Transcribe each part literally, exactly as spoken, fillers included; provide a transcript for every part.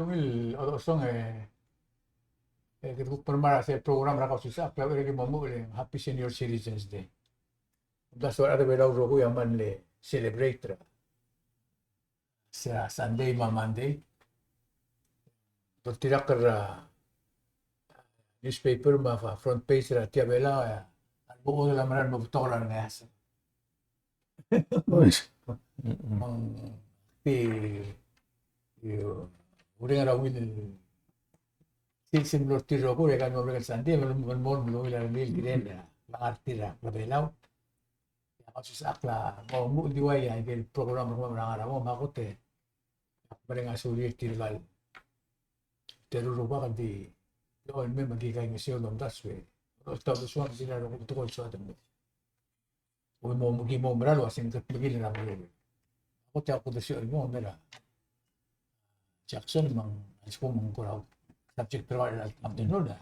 Ungil chodechosong e, e kede kuk mermang er a sel program er a Kausisechakl, a uchei er a ki mo omuchel e ng Happy Senior Citizens Day. Omdasu er a rechad er a Belau el rokui a mle celebrate er a se er a Sunday me a Monday. Doltirakl er a newspaper me a front page er a Tia Belau, e a lebo el mera el mo betok er a rengeasek. Me ng di, di, ureng er a ungil sils el mlo er tir el rokui, e kede mo merek el Sunday, me ng mo, mo, mo ungil a rengmiu el kirel a ngar er tir er a Belau. E a Kausisechakl a mo omuchel di ua ikel program er kemam er a ngar er a mong, me a kot e ak mereng a sulir tirka el teru el rubak el di, el mei me di kaingeseu el omdasu e oltaut el soad, me sel rokui el tekoi el soad el mei. Oi, mo, mo ki mo mera el ua se ng kutmeklii er a beluu. A kot e ak kuk di soal el mo mera Jackson me ng, a lsekum ng kora subject er a afternoon a.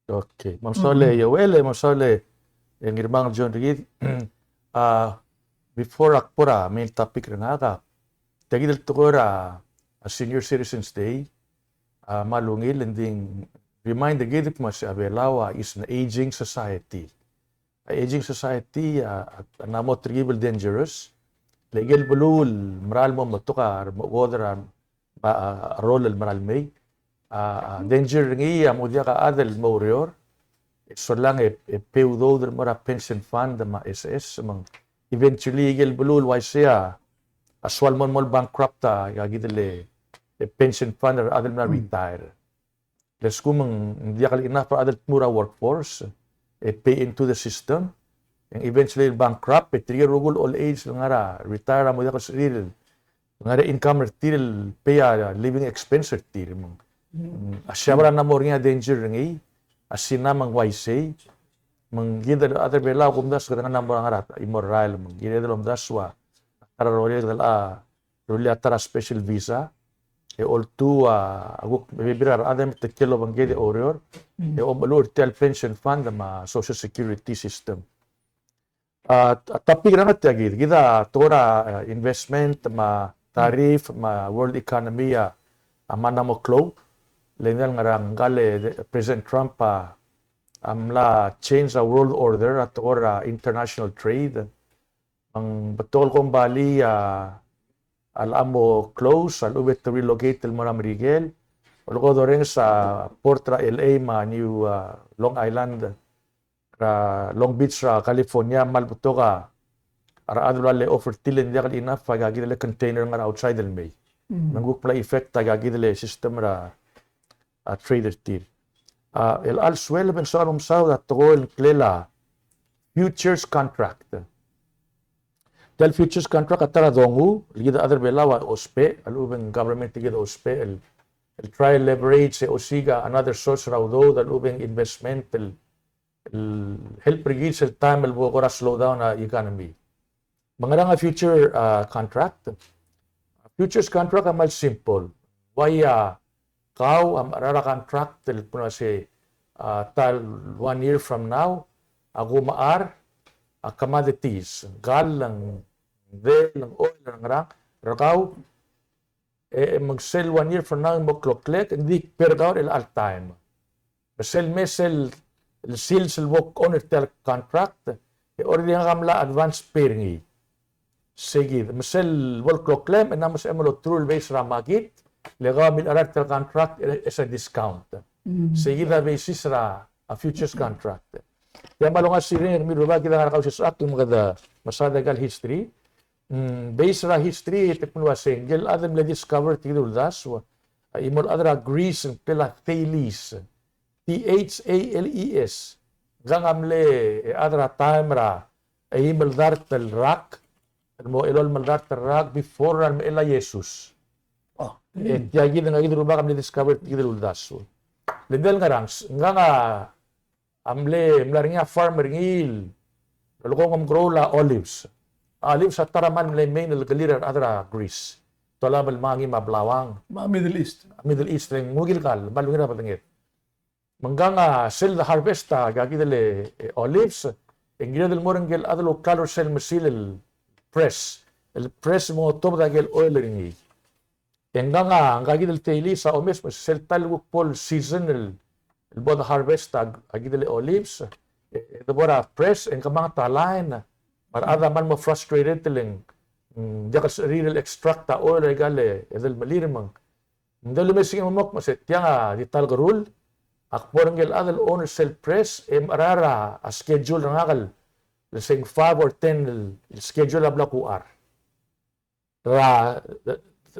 Okay. Me a mesaul e Joel, e mesaul e Ngirmang John Reed. A, before ak bo er a main topic er ngak, a, tia kid el tekoi er a, a Senior Citizens Day, a, me a lungil, e ng di remind er kid el kmo se a Belau a is an aging society. A aging society a, a, a mla mo telkib el dangerous. Le ikel beluu el mera el mo metok a remechuodel er a, a, a role el mera el mei. A, a danger er ngii a mo diak a chad el mo oureor. E solang e, e pay udoud el mo er a pension fund me a S S, me ng eventually ikel beluu el uaisei a soal mo, mo bankrupt a, a kid el, e pension fund er a chad el mla retire. Le lsekum ng diak el enough er a chad el tmuu er a workforce e pay into the system, e ng eventually bankrupt, e tirke el rokui el old age el ngar er a retire a mo diak el sebechir el ngar er a income er tir el pay a living expense er tir. Me ng, a siabal a mla mo er ngii a danger er ngii, a Sina me ng uaisei, me ng kid el chad er a Belau a kumdasu e kede ngar er a mong er a ngar er a chimo el rael, me ng kired el omdasu a ta er a rolel e kede locha rullii a ta er a special visa, e oltuu a, a kuk bebil er a rechad el me te kiei el obengked e oureor, e omeluchel er tia el pension fund me a Social Security system. A, a topic er ngak a tia kid, kid a tekoi er a, a, investment me a tariff me a world economy a, a mla mo klou, le ng di ngar er ngii a ngkal e President Trump a, a mla change a world order, a tekoi er a international trade, me ng betok el kombalii a, a locha mo close, a lechub e te relocate el mo er a Merikel. Oleko dorrenges a port er a L A me a New, a, Long Island, er a Long Beach er a California, me a le betok a rechad el ua lay off er tir le ng diak el enough a kid el container el ngar er a outside el mei. Me ng kuk mla effect a kid el system er a, a trade er tir. A, el chelecha el sueleb e ng soal el omesaod a tekoi el ngklel a futures contract. Tia el futures contract a ta er a dongu el kid a chad er a Belau a ousbech, a lechub e ng government er kid a ousbech el, el try leverage e osiik a another source er a udoud, a lechub e ng investment el, el help er kid sel taem el bo kora slow down a economy. Me ngerang a future, a, contract? Futures contract a kmal simple. Uai a kau a mechar a contract el kmo ua se, a, ta el one year from now, a kumechar a commodities, kall, ng del, ng oil, ng ngerang, er kau, e, e me ng sel one year from now e mo kloklek, ng di kber kau er chelecha el taem. Me sel, me sel sils el bo kchon er tia el contract, e already ngak a mla advance pay er ngii. Sei kid, me sel bo el kloklem, e ng mo sebechem el olterau el base er a market, le kau a milecherael er tia el contract e, e se discount. Sei kid a basis er a, a futures contract. Tia me a longasireng er kemiu el rubak, kid a ngar er a Kausisechakl me kede mesaod a ikal history. Mm, base er a history, e te kmo ua se ngike el chad el mle discover tia kid el uldasu a, a chimo el chad er a Greece el ngklel a Thales. T H A L E S. Ngkang a mle, e, chad er a taem er a eim el dart el rak, el mo elolem el dart el rak before er a remechell a Jesus. E tia kid, ngka kid el rubak a mle discover tia kid el uldasu. Le ng di el ngerang, ngkang a a mle, mla er ngii a farm er ngii el lolekoi e ng grow a olives. A olives a ta er a kmal mle main el kelir a rechad er a Greece. Te olab el mei me a blauang. Me a Middle East. Middle East, le ng ungil kall, kmal ungil a bedenged. Me ngkang a sel de harvest a kid el, e, olives, e ng kired el mo er ngike el chad el ouklalo er sel mesil el press. El press el mo otobed a ikel oil er ngii. E ngkang a, ngka kid el telis a omes, me sel ta el kuk bo el season el, el bo de harvest a, a kid el olives, e, e de bo er a press, e ng kemanget a line, me a rechad a kmal mo frustrated el ng, mm, diak el sebechir el extract a oil er aika el, e, edei el melir me ng. Ng di ulemesingd el mo kmo se tiang a di ta el kerul, ak bo er ngike el chad el owner er sel press, e mechar a, a schedule er ngak el, el se ng five or ten el, el schedule a bla kuchar. Er a,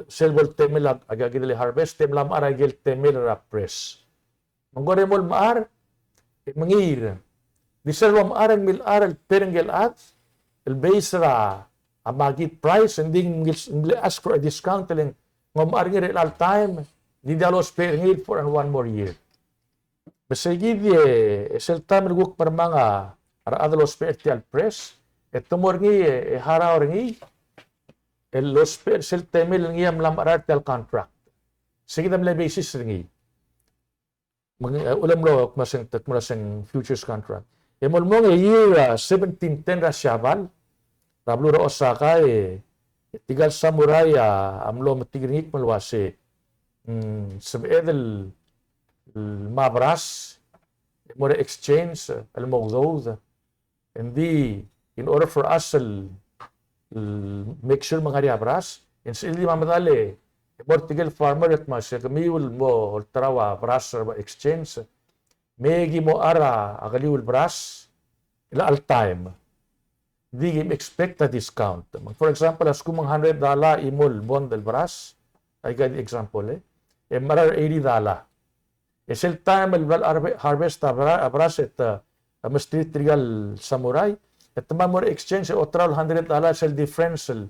sel bo el temel a, a kid el harvest, te mla mechar a ikel temel er a press. Me ng kora mo mechar, e mengiil. Di sel bo mechar e ng milechar el per ngike el chad, el base er a, a market price, e ng di ng mle ask for a discount, el ng mechar er ngii er chelecha el taem, di diak lousbech er ngii for one more year. Me sei kid e, e sel taem el kuk mermang a rechad el ousbech er tia el press, e te mo er ngii e, e harau er ngii, el ousbech er sel temel el ngii a mla mechar er tia el contract. Sei kid a mle basis er ngii. Me ng, e, uchul me ng mlo, kmo se ng, kmo se ng futures contract. E mo el mong e year, a, seventeen ten er a Siabal, er a beluu er a Osaka e, e tirka el samurai a, a mlo metik er ngii el kmo el uase, mm, sebeched el, el mo er a beras, e mo er a exchange, el mo udoud. Ng di, in order for us el, el make sure me ng ngar er ngii a beras, e ng sebechel di mo medal e, e mo er tirke el farmer el kmo se kemiu el mo olterau a beras er a exchange, me ki mo char a keliu el beras, el chelecha el taem. Di ki expect a discount. For example, a lsekum ng hundred dollar a chimo el bond el beras, aika di example, e. E mechar er a eighty dollar. E sel taem el bla harve-, harvest a bra-, a beras e te, e mesterir tirka el samurai, e te mo er a exchange e olterau el hundred dollar sel difference el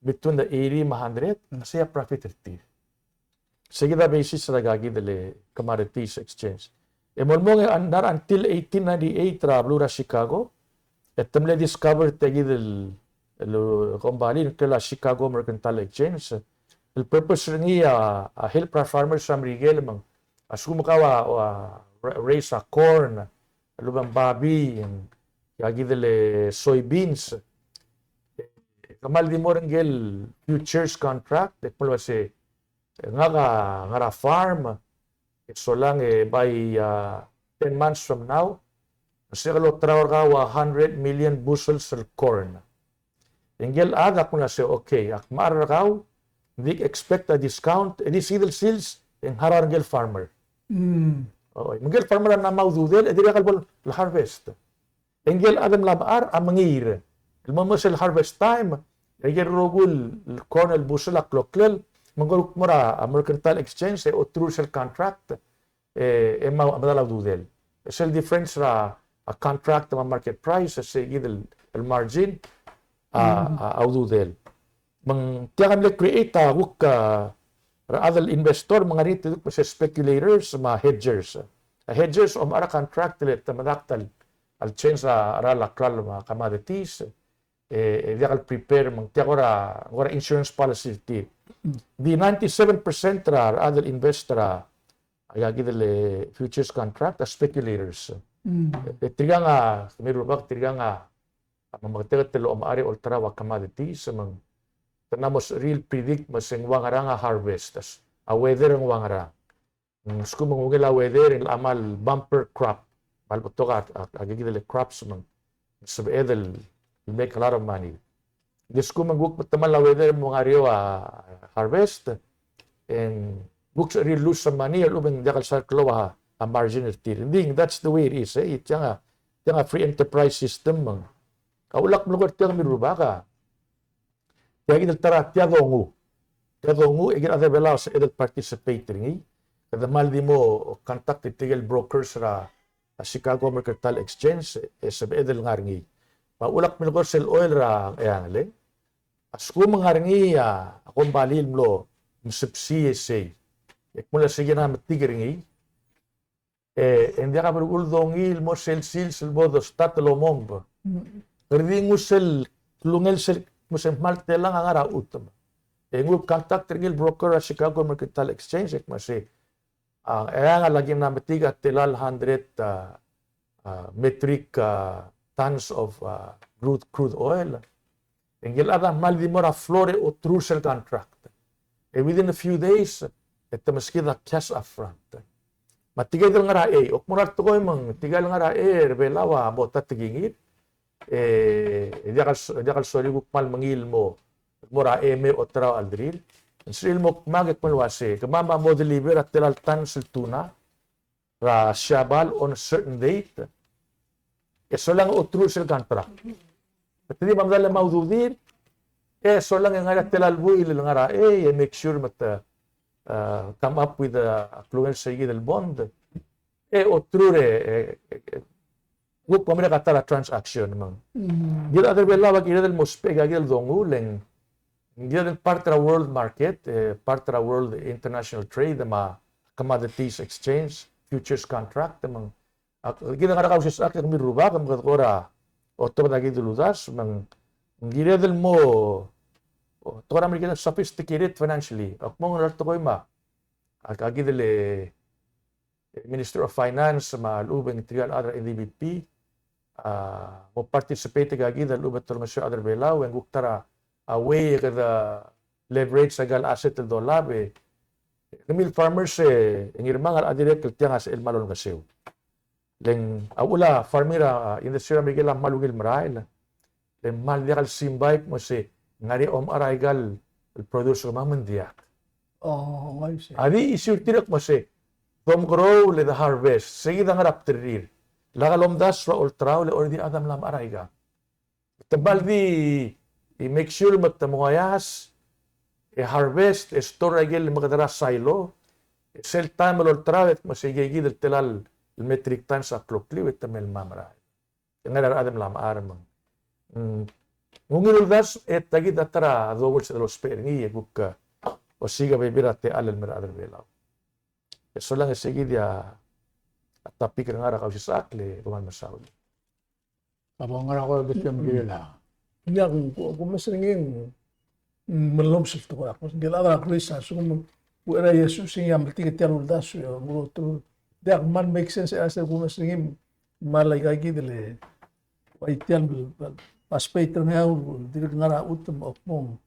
between the eighty me a hundred, sei a profit er tir. Sei kid a basis er a kid el commodities exchange. E mo el mong e un-, not until eighteen ninety-eight er a beluu er a Chicago, e te mle discover tia kid el, el kombalii el ngklel a Chicago Mercantile Exchange. El purpose er ngii a, a help er a farmers er a Merikel me ng, a lsekum kau a, a ra-, raise a corn, lobeng babii, tia kid el soybeans. Kmal di mo er ngike el futures contract, e kmal uase, ngak a ngar er a farm, e solang e by, a, ten months from now, se ke olterau er kau a hundred million bushels el corn. E ngike el chad a kmo ng uase, okay, ak mechar er kau, ng di expect a discount, e di sei kid el sils, e ng harau er ngike el farmer. Mm. O, me ngike el farmer a mla mo ududel, e dirrek el bo el harvest. E ngike el chad el mla mechar a mengiil. El mo, mo sel harvest time, e aike el rokui el corn el bushel a kloklel, me ng kuk mo er a, a mercantile exchange, e olterau sel contract, e, e mo, mo medal a ududel. E sel difference er a, a contract me a market price, e sei kid el, el margin, a, a, a ududel. Me ng tia a mle create a kuk, a, rechad el investor, me ng ngar er ngii a kuk se speculators, me a hedgers. A hedgers a omechar a contract el te medakt el, el change a, a cheral a klalo me a commodities, e, e diak el prepare, me ng tia kora, kora insurance policy er tir. Di ninety-seven percent er a, rechad el invest er a, aika kid el futures contract, a speculators. Mm. E, e tirkang a, kemiu el rubak, tirkang a, a memeketek el omechar e olterau a commodities, me ng, te mla mo sebechir el predict me se ng ua ngerang a harvest, a weather ng ua ngerang. Mm, a lsekum ng ungil a weather, e ng kmal bumper crop. Kmal betok a, a, aika kid el crops me ng sebeched el make a lot of money. Ng di a lsekum ng kuk metemall a weather e mo ngar er eou a harvest, e ng kuk sebechir el lose some money, a lechub e ng diak el sal klou a, a margin er tir. Ng di, that's the way it is, e. Tiang a, tiang a free enterprise system me ng. A uchul ak melekoi er tiang, kemiu el rubak, a tia kid el ta er a tia dongu. Tia dongu, e kid a rechad er a Belau a sebeched el participate er ngii. Kede kmal di mo contact er tirke el brokers er a, a Chicago Mercantile Exchange, e sebeched el ngar er ngii. Me a uchul ak melekoi er sel oil er a, e, a ngeleng. A lsekum ng ngar er ngii a, a kombalii el mlo mesebsii e sei, e kmo ng uase kid a metik er ngii, e, e ng diak a belkul dongiil el mo sel sils el bo dostart el omomb. Mm. Kede di nguu sel klungel sel, mo se ng kmal telang a ngar er a chutem. E nguu el contact er ngii el broker er a Chicago Mercantile Exchange, e kmo se, a, e ng ngar er ngii a ki mla metik a tela el hundred, a, a, metric, a, tons of, a, crude, crude oil. E ngike el chad a kmal di mo er a floor e olterau sel contract. E within a few days, e te meskid a cash upfront. Me tirke el ngar er a ei, ok mo er a tekoi me ng tirke el ngar er a ei er a Belau a mo ta tekingir, e, e diak el, diak el sorir kuk kmal mengiil el mo, mo er a ei me oterau a chelderir. Ng sorir el mo kmak e kmo el uase, kemam a mo deliver a tela el tons el tuna er a Siabal on a certain date, e solang e oterul sel contract. E te di mo medal me a ududir, e solang e ngar er a tela el buil el ngar er a ei, e make sure me te, uh, come up with a, a klungel sei kid el bond, e oterul e, e, e, e kuk mo merek a ta el transaction me ng. Mm. Kid a chad er a Belau a kired el mo ousbech aika kid el dongu, le ng kired el part er a world market, e, part er a world international trade, me a commodities exchange, futures contract, me ng. A, kid a ngar er a Kausisechakl e kemiu el rubak, me kede kora otobed aika kid el uldasu, me ng kired el mo, o, te kora mo kired el sophisticated financially. Ak mo er a tekoi me a, aika kid el, e, Minister of Finance me a lechub e ng tirka el chad er a N D B P, a, mo participate aika kid a lechub e te olengeseu a rechad er a Belau, e ng kuk ta er a, a way e kede leverage aika el asset el dolab, e kemiu el farmers, e, e ngirmang a dirrek el tiang a sebechel el kmal olengeseu. Le ng a uchul a farming er a, a, industry er a Merikel a kmal ungil merael. Le ng kmal diak el simbai el kmo se ng ngar er ngii a omechar aika el produce er kemam me ng diak. Oh, I see. A di issue er tir el kmo se, domekeroul e de harvest, se kid a ngar er a bdererir. Lak lomdasu er a olterau le already a chad a mla mechar aika. Te kmal di, e make sure me te menguias, e harvest, e store aike el mekedechor er a silo, e sel taem el olterau e te kmo se aike kid el tela el metric tons a klokliu e te mei el mla merael. Ngar er a rechad el mla mechar me ng. Mm. Ng ungil uldasu e tia kid a ta er a dongu el sebechel el ousbech er ngii e kuk, e, osiik a bebil er a techall el mei er a rechad er a Belau. E solang e se kid a topic er ngak er a Kausisechakl e kmal mesaul. A bo ngar er a ko e bese me kirel a. Ng diak, ku, ku mes er ngii, mm, me llomes el tekoi. Ak mes ngii el chad er a Greece a lsekum ng uchei er a Iesus e ngii a meltik e tia el uldasu e ng uloterul. Diak, kmal make sense e a se ku mes er ngii me a lak aika kid el, ua tia el, a space er ngii a dirk ngar er a chutem, ok mo.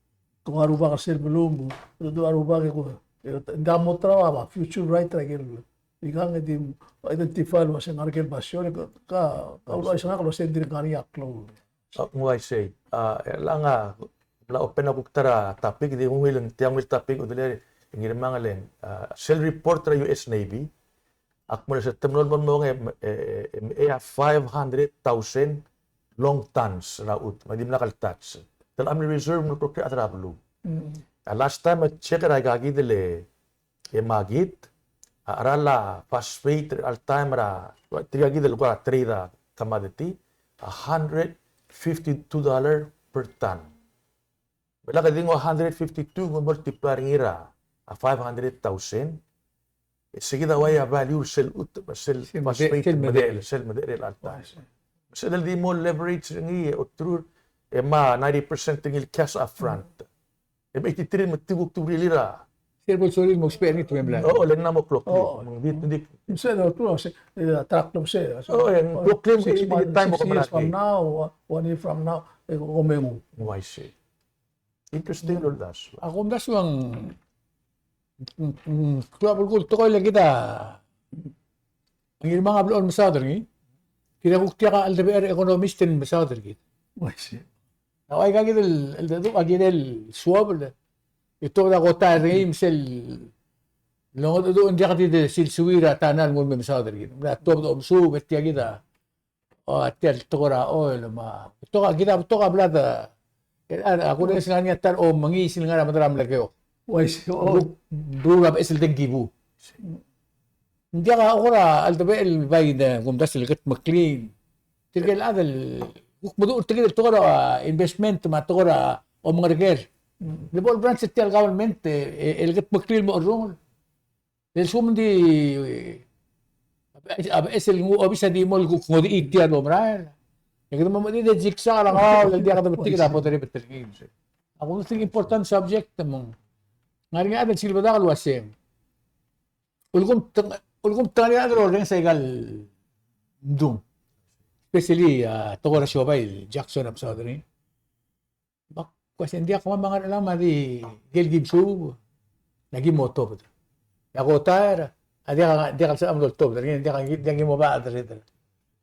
Te ko a rubak er sel beluu, te ko a rubak e ko, e, ng diak mo terau a future right er a ikel, ikang e di identify el uase ng ngar er a ikel basio, e ka, ka, ka uluuchais er ngak el uase ng dirk ngar er ngii a klou. Ng uaisei, a, e, chelechang a mla open a kuk ta er a topic, di ungil, tia ungil topic, udelel, ngirmang e le ng, a, sel report er a U S Navy, a kmo se te mlo, mlo, mlo, e, e, e, e a five hundred thousand long tons er a chutem, me dimlak el touch. Te mle reserve el mlo kloklir a rechad er a beluu. Mm. A last time a check er aika kid el, e makit, a cheral a phosphate er a all time er a, tirka kid el kora trade a commodity, a hundred fifty-two dollar per ton. Me lak di nguu a hundred fifty-two, nguu a multiply er ngii er a five hundred thousand. E se kid a uai a value er sel chutem, sel phosphate, sel medechel, sel medechel er a all time. Sel di mo leverage er ngii e oterur, e mo ninety percent er ngii el cash up front. E mo eighty-three me te kuk tubrilir a. Sel bo lsorir el mo expect er ngii te mei mlai. O, le ng mo kloklir. O. Me ng di, di. Sel oterur, se, e, track lo se. O, e ng kloklir, six months, six years from now, one year from now, e ko me nguu. Ng uaisei. Interesting el uldasu. A kumdasu a ng, ng, ng, klou a belkul el tekoi el kid a, ngirmang a blechoel el mesaod er ngii, kid a kuk diak a cheldebechel er a economist el mesaod er kid. Uaisei. A uaika kid el, el dedu, a kid el suobel, e te ko ta er ngii me sel, longedecheduch e ng diak di de silsuir a ta el nguu el me mesaod er kid. Me a tuobed a omesuub, e tia kid a O, tia el tekoi er a oil, me a betok a, kid a betok a blad, e, a, a kurenges er ngii a ta er a omengiis el ngar er a medal a Melekeok. Uaisei, o. Kuk, kuk a beches el dengkibu. Ng diak a kora cheldebechel el bai de kumdasu el ketmeklii. Tirke el chad el kuk meduch er tirke el tekoi er a, a, investment me a tekoi er a omengereker. Mm. Le bo el branch er tia el government, e, e, el ketmeklii el mo cherrungel. Le lsekum ng di, a beches el nguu a obis a di mo el kuk ngodechii tia el omerael. E kede mo medid e zigzag er a kau, le diak de betik er a bo derei betelkii. A kuk ng important subject me ng ngar er ngii a chad el silbedak el uasei, ulekum te, ulekum te ngar er ngii a chad el orrenges aika el mdung. Especially, a, tekoi er a siobai el Jackson a mesaod er ngii. Me ak uase ng diak, kemam a ngar er a Belau me a di ikel ki mesuub. Aki mo tobed. E a kota er a, a diak, diak el sebecham el oltobed er ngii, diak, diak ki mo bechad er a.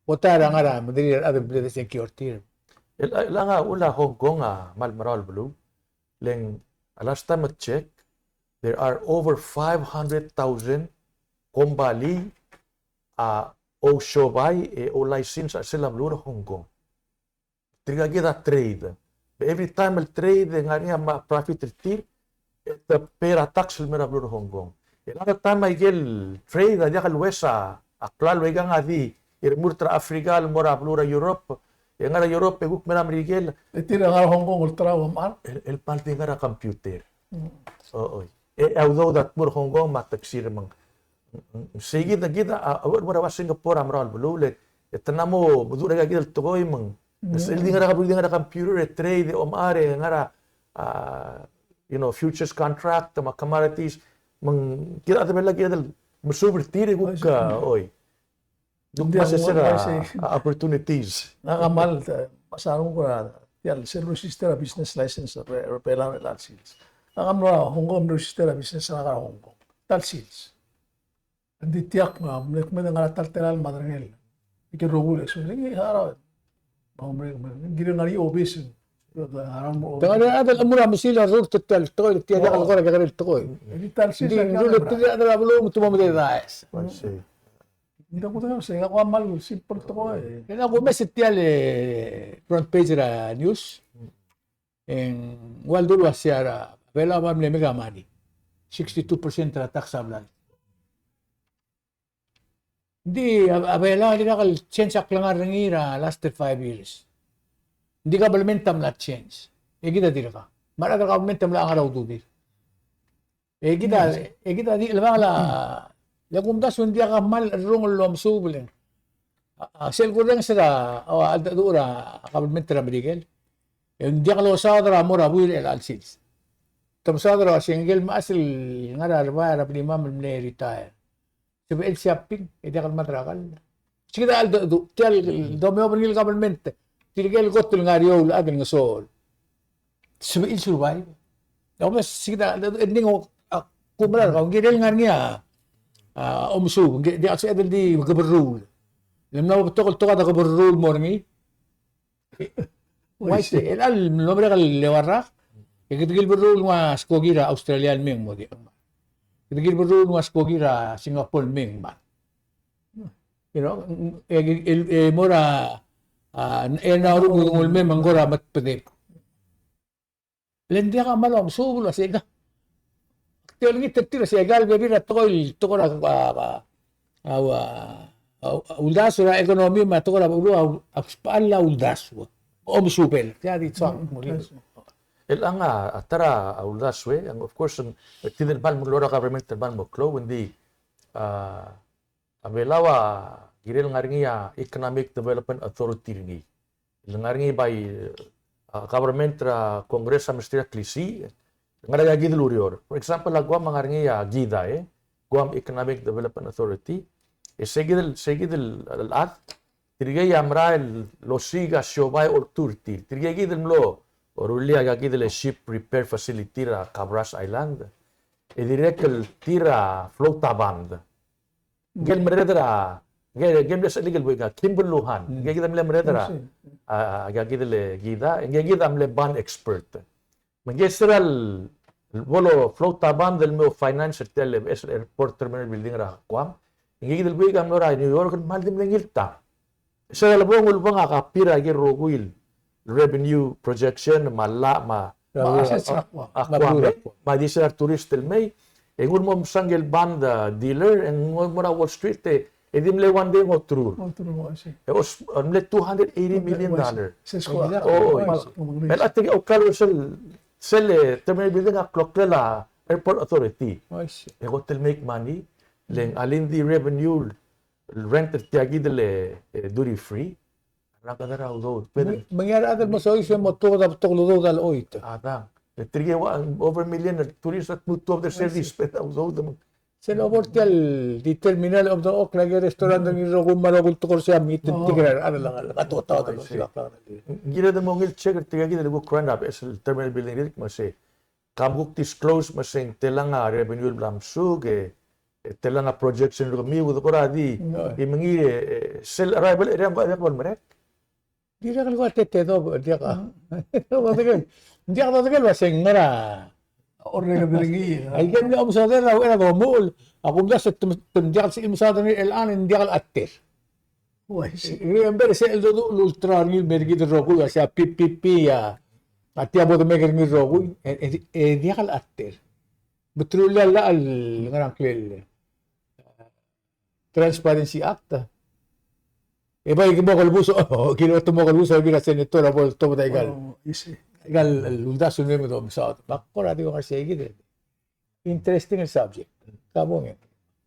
Kota er a ngar er a mederir a rechad el bla desa e ng kiei er tir. El, el a ngar er a Hong Kong a kmal merau el beluu. Le ng, a last time I check, there are over five hundred thousand kombalii a ousiobai e oulicense er sel beluu er a Hong Kong. Tirka kid a trade. Every time el trade e ngar er ngii a profit er tir, e te pay er a tax el mei er a beluu er a Hong Kong. E a last time a ikel trade a diak el ues a klalo, e ikang a di remurt er a Africa el mo er a beluu er a Europe, e ngar er a Europe e kuk mei er a Merikel. E tir a ngar er a Hong Kong el terau a mechar? El, el kmal di ngar er a computer. Mm. O, oi. E a udoud a tmuu er a Hong Kong me a tax er a mong. Sei kid, kid a, a, a, a, a Singapore a merau el beluu le, e te mla mo, mo dmu er a kid el tekoi me ng. Mm. Sel di ngar er a, di ngar er a computer, e trade, e omechar, e ngar er a, a, you know, futures contract, me a commodities, me ng kid a chad er a Belau a kired el mesuub er tir e kuk, a, oi. Ng di a se, se er a, a, opportunities. Ngak a kmal, e, mesa a renguk er a, tia el sel register a business license er a, er a Belau er a chelecha el sils. Ngak a mlo er a Hong Kong, mlo register a business er ngak er a Hong Kong. Ta el sils. Ng di tia kuk, a, mle kmo ng ngar er a ta el telael me a derengel. Ikel rokui el expense, e, a, a, a, kirel ngar er ngii a obis. Te ngar er ngii a chad el mo er a mesil a rurt er tia el tekoi, tia el kora kekerei el tekoi. Ng di, ng di, ng di, a chad er a beluu me te mo medengei. I see. Ng di kuk se, kuk a kmal simple tekoi. E a kumes er tia el, e, front page er a news. E ng ua el dulu a se er a Belau a mle make a money. Sixty-two percent er a tax a blal. Ng di a, a Belau a dirrek el change a klengar er ngii er a last five years. Ng di government a mla change. E kid a dirrek. Me a rechad er a government a mla ngar er a ududir. E kid a, e kid a di chelebangel a, le kumdasu e ng diak a kmal cherrungel el omesuub el. A, a, sel kurrenges er a, a, a, a, a government er a Merikel. E ng diak losaod er a mo er a buil er chelecha el sils. Te mesaod er a uasei ngike el mechas el ngar er a rebai er a blimam el mle retire. Sebechel shopping, e diak el mad er a kall. Sei kid a cheldecheduch, tia el domeob er ngii el government. Tirke el kot el ngar er eou el chad el ngesochol. Sebechir el survive. Omes sei kid a cheldecheduch, e ng, a, kumerang er kau, ng kirel ngar er ngii a, a, omesuub, ng di a sebeched el di keberruul. Le mla betok el tekoi a keberruul el mo er ngii. Uaisei, el, el mlo merek el eua el rak, e kede kirir el berruul el nguu a skoki er a Australia el mei e ng mo diak. Kede kirir el berruul el nguu a skoki er a Singapore el mei e ng mad. You know, e, e, e, e mo er a, a, e ng ngar er ngii a nguu el mei me ng kora medbedeb. Le ng diak a kmal omesuub el uasei ka. Te olengit er tir a sei a ikal bebil er a tekoi el tekoi er a, a, a, a, a, a uldasu er a economy me a tekoi er a beluu a, a, a uldasu. Omesuub el. Tia di soak. Mm, mo di. Yes. El ngar er a ta er a uldasu e, and of course, ng, kid el kmal mo klou er a government el kmal mo klou, ng di, a, A Belau a kirel ngar er ngii a Economic Development Authority er ngii. El ngar er ngii by, a, government er a Congress a mesterir a klisiich, ngar er ngii a kid el ureor. For example, a Guam a ngar er ngii a GEDA, e, Guam Economic Development Authority. E se kid el, se kid el, el chad, tirkei a merael el osiik a siobai oltuu er tir. Tirkei kid el mlo rullii a kid el ship repair facility er a Cabras Island. E dirrek el tir a float a bond. Ngike el merreder a, ngike, ngike el mle sechellik el buik a Kimball Luhan. Ngike kid a mle merreder a, a, a, ngike kid el GEDA, ngike kid a mle bond expert. Me ngike se er a lebo el float a bond el mo finance er tia el airport terminal building er a Guam. Ngike kid el buik a mlo er a New York el kmal di mle ngilta. Se er a lebo ng ulebengel a copy er a ikel rokui el revenue projection me a llach me a, me a, a, a, a Guam, me a di se er a tourist el mei, e nguu el mo mesa ngike el bond, a, dealer, e nguu el mo er a Wall Street, e, e di mle one day ng oterur. Oterur, I see. E os, mle two hundred eighty million dollar. Se sel, o, o, I see. El a tirke a oker er sel, sel, e, terminal building a kloklel a Airport Authority. I see. E kot el make money, le ng alii ng di revenue, rent er tia kid el, e, duty free. Rang kede er a udoud. Me ng, me ng ngar er a chad el mo soiseb e mo tuobed a betok el udoud a loit. A dang. E tirke ua, over million el tourist a tmuu tuobed er sel di spend a udoud me ng. Sel obo er tia el di terminal of the Oak, like restaurant er ngii el rokui me a rokui el tekoi er sei a mekngit el tirke er a rechad el ngar er a, a tuobed a udoud. Ng kired el mo ungil check er tirka kid el kuk run a beches el terminal building er tir me sei. Kam kuk disclose me se ng telang a revenue el bla msuk, e, e telang a projection er kemiu, e de kora di, no, e mengiil, e, e, sel arrival area ng ko a diak bo lemerek. Di diak el ko a tetedob, diak a. Diak a dodekel, diak a dodekel, ba se ng ngera. Orrenges er ngii. Aike el mle omesaod er a uchei er a domuchel, a kumdasu e te, te diak el sebechir el mesaod er ngii el chelechang, ng diak el ater. Uaisei. Remember, sel dodu el ultra er ngii el mer kid el rokui, a sei a P P P a, a tia bo demek er ngii el rokui, e, e, e diak el ater. Me truly a llach el ngerang, klel Transparency Act. E bai ki mo kelebus, o, ki mo kelebus a bebil er a senator a bo el tobed a ikal. O, I see. Ikal uldasu el mei me domesaod. Me ak kora di ngar sei kid. Interesting el subject. Ka bong e.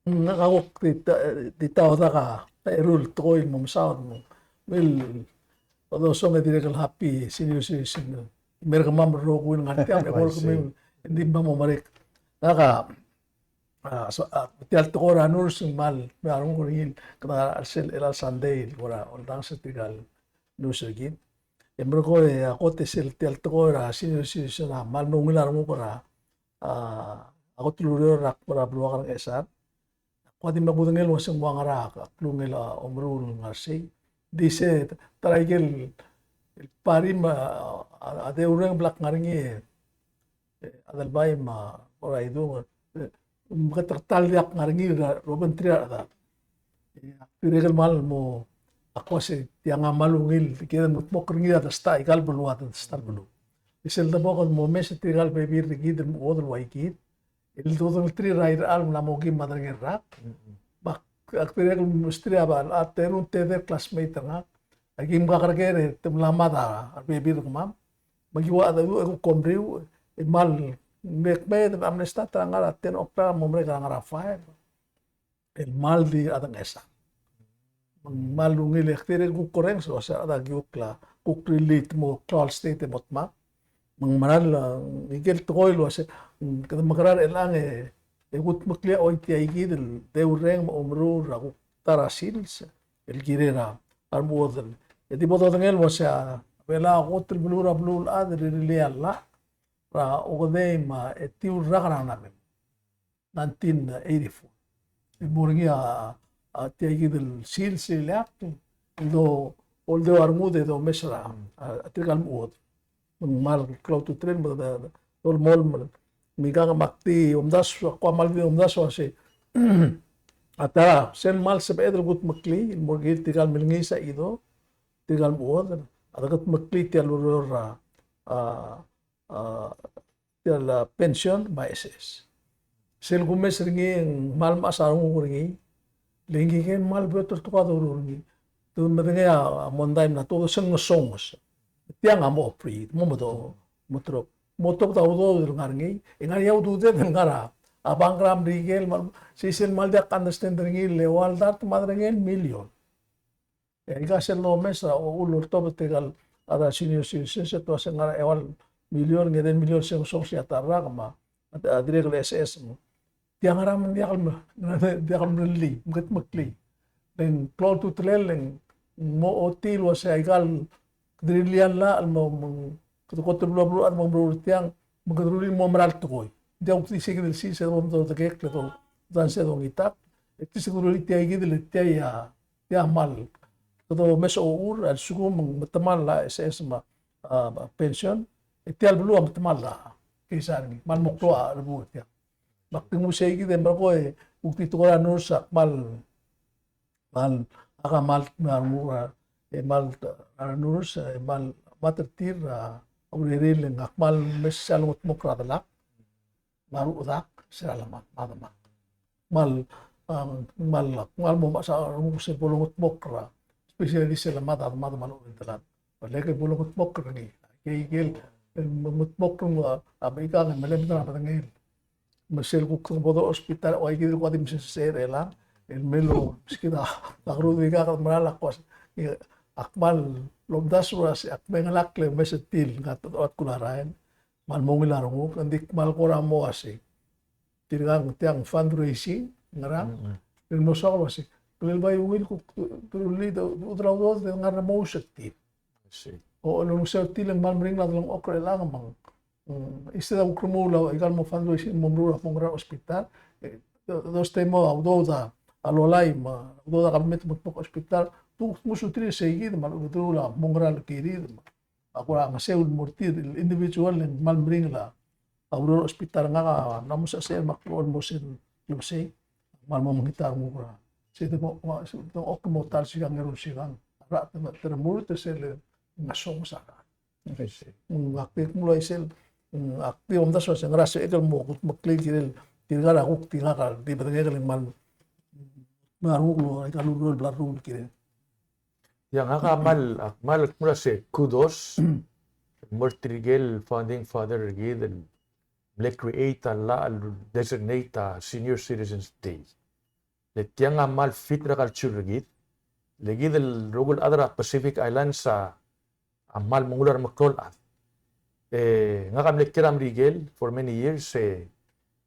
Mm, ak kuk di ta, di ta odak a eru el tekoi el mo mesaod mo. Mil, odosong e dirrek el happy senior citizen. Mer kemam el rokui el ngar tiang, e bo kemiu, e ng di mo merek. Ngak a, a, so, a, tia el tekoi er a nurse ng kmal, me a renguk er ngii, kede ngar er sel, el Sunday, el kora oldanges er tirka el nurse er kid. E merekong e a kot e sel tia el tekoi er a senior citizen a kmal ungil a renguk er a, a, a kot el ureor er a, er a beluak er a Ngchesar. Ko di me kudengei el uasei ng ua ngera a klungel a omeruul el ngar sei. Di se ta er a ikel, el party me a, a, a deurreng el bla kngar er ngii, e, Adelbai me a Oraidung, e, me ke ta er a ta el diak ngar er ngii er a obengterir a rechedad. E, ak dirrek el kmal mo, ak uasei tiang a kmal ungil, kid a mengedmokl er ngii a ta er a ikal beluu, a ta er a beluu. E sel debok el mo mes er tirka el bebil er kid el mo chuodel ua ikid, el dodengelterir a irechar el mla mo kim me a derengel rak. Mm-mm. Me ak, ak dirrek el mesterir a, a teru el tedei el classmate er ngak. A kim kakerker e te mla mad a rebebil er kemam. Me ki ua dedu e kuk omriu, e kmal, me kmeed, e mla mle start er a ngar er a ten o'clock, mo merek er a ngar er a five. El kmal di a Ngchesar. Me ng kmal ungil e ak dirrek el kuk orrenges el uasei a rechad a ki kuk, kuk relate mo klou el state e mo dmak. Me ng meral, a, ikel tekoi el uasei, mm, kede mekerang er chelechang e, e kudmeklii a choitii a ikid el deurreng me a omeruul er a kuk ta er a sils el kirel a remechuodel. E di bo dodengei el uasei a Belau a kot el beluu er a beluulechad el rirellii a llach er a okedei me a etiu el rak er a ngar er a mem. Nineteen eighty-four. E mo er ngii a, a tia ikid el sils el ileakl, el do, oldeu a rengud e domes er a, a, tirka el mechuodel. Me ng kmal klou a ultutelel me de, de, dolemolem, me ikang me ak di omdasu, ak kmal di omdasu el uasei a ta er a sel kmal sebeched el kudmeklii el mo er kid tirka el milengiis a chido, tirka el mechuodel, a de kudmeklii tia el ureor er a, a, a, tia el pension me a S S. Sel kumes er ngii e ng kmal mechas a renguk er ngii, le ngike el kmal beot el tekoi a doruul er ngii. Te medengei a mondai el mla tuobed e ng ngesonges. Tiang a mo operate, mo medo, mo terok. Mo tobed a udoud el ngar er ngii, e ngar er ngii a ududed el ngar er a, a bankrupt er ikel, me sei sel kmal diak understand er ngii, le ua el dart me a derengel million. E aika sel domes a uchul el oltobed er tirka el, a rechad er a senior citizens, e te uasei ngar er a eua el million, ng edei el million sel ngesonges a ta el rak me a, a dirrek el S S me. Tiang a ngar er a me ng diak el me, diak el merellii, me kudmeklii. Le ng klou a ultutelel, le ng mo ochotii el uasei aika el kede rirellii a llach el mo, mo, kede kot el bla bla, mo meruul er tiang, me kede rullii el mo mera el tekoi. Ng diak kuk di sei kid el sils e bo mdodekekl e do, dan se dongitak. E te se kede rullii tia ikid el tia a Tia kmal, kede omes a uchul, a lsekum ng metemall a S S me a, a, pension, e tia el beluu a metemall a keizai er ngii, kmal mo klou a review er tia. Me ak di nguu sei kid e merekong e kuk di tekoi er a nurse a kmal, kmal, a kmal, kmal, e kmal, a nurse, e kmal, kmal er tir a, a urerel e ng kmal mes a lengedmokl er a delak. Me a ruchedam, se er a lemad, me a demak. Kmal, a, kmal, kmal mo mechas a renguk sel bo lengedmokl er a, especially sel lemad a demak me a lechub e ng delal. Me le ikel bo lengedmokl er ngii. Ikel, ikel, el mo lengedmokl er ngii, a, a, me ikang, me le mei er a bedengel. Me sel kuk bo dochousbech er a, ua ikid el kuk di mesesei er chelechang, el mei el meskid a, a kerudel ikang el meral a kuk, e, ak kmal lomdasu er a se, ak mengelakl e mesa tir, ngar er a, a kuk larael. Kmal mo ungil a renguk, ng di kmal kora mo uasei. Tirkang tiang fundraising, ngerang. Mm, mm. Ng mo soak el uasei. Ng kmal bai ungil kuk, te rullii, te, te, te, te ngar er a mo usetir. I see. O, el usetir e ng kmal meringel a delengchokl er chelechang me ng Mm, instead a kuk remuul a ikal mo fundraising mo meruul a mo ngar er a hospital, e, those time a udoud a lolai me a udoud a government me a hospital, te kuk musuterir sei kid me a lechub e te meruul a mo ngar er a kirir me a kora ngeseu el mo er tir el individual el kmal meringel a ureor er a hospital. Ngak a mla mo sesei me ak almost el klebesei, kmal mo mekngit a renguk er a sei te mo, mo, sei te mo, ok, mo ta el sikang, eru el sikang. A rechad te, te remuul er sel ngesonges a rechad. Mm, ak di mlo isel, mm, ak di omdasu el se ngera sebechek el mo kudmeklii el kirel, tirka el kuk di ngak a di bedengek el kmal, me a renguk el, aika el ureor el bla leruul el kirel. Ia, ngak a kmal, ak kmal, kmal se kudos el mo er tirke el founding father er kid el mle create a llach el designate a Senior Citizens Day. Le tiang a kmal fit er a culture er kid. Le kid el rokui el chad er a Pacific Islands a, a kmal mengull er a remeklou el chad. E, ngak a mle kiei er a Merikel for many years, e,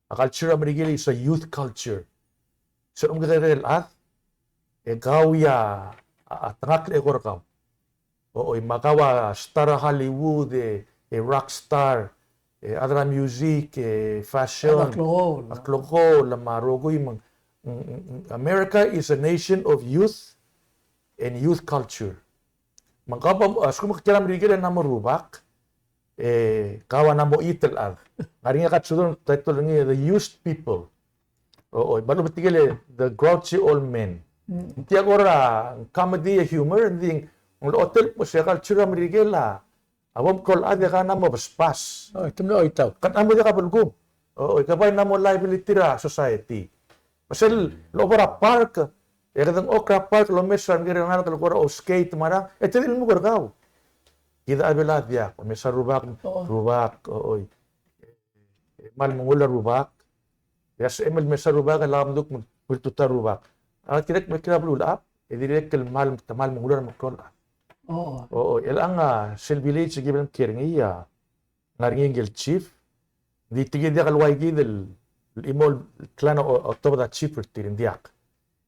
a culture er a Merikel is a youth culture. Se el omekekerei el chad, e kau a, a, a tengakl el eko er kau. O, oi, me kau a star er a Hollywood, e, e rock star, e chad er a music, e fashion, a klou, a klou, me a rokui me ng, ng, ng, America is a nation of youth and youth culture. Me kau a, a lsekum ke kiei er a Merikel e ng mla mo rubak, e kau a mla mo it el chad. Ng ngar er ngii a katsudo el title er ngii, The Used People. O, oi, me a lechub e tirke el the grouchy old men. Mm. Ng tia kora comedy, humor, ng di ng lochotel el kmo se a culture er a Merikel a bo mklou el chad e kau a mla mo besbas. O, te mlo choitau. Kau a mla mo diak a belkul. O, oi, ke bai mla mo liability er a society. Me sel lobo er a park, e kede ngchokl er a park el omes er a rengalek el kora ouskate me a rang, e te di lmuut er kau. Kid a Belau a diak, omes a rubak, rubak, o, oi. E kmal mengull a rubak. E a sebechem el mes a rubak e a mduk me ng ultutelel a rubak. A dirrek el mei er a beluulechad, e dirrek el kmal, te kmal mengull er a remeklou el chad. O, o, chelechang a sel village el ki bla mkiei er ngii a ngar er ngii ngikel chief. Ng di tirke el diak el ua kid el chimo el clan a o, otobed a chief er tir, ng diak.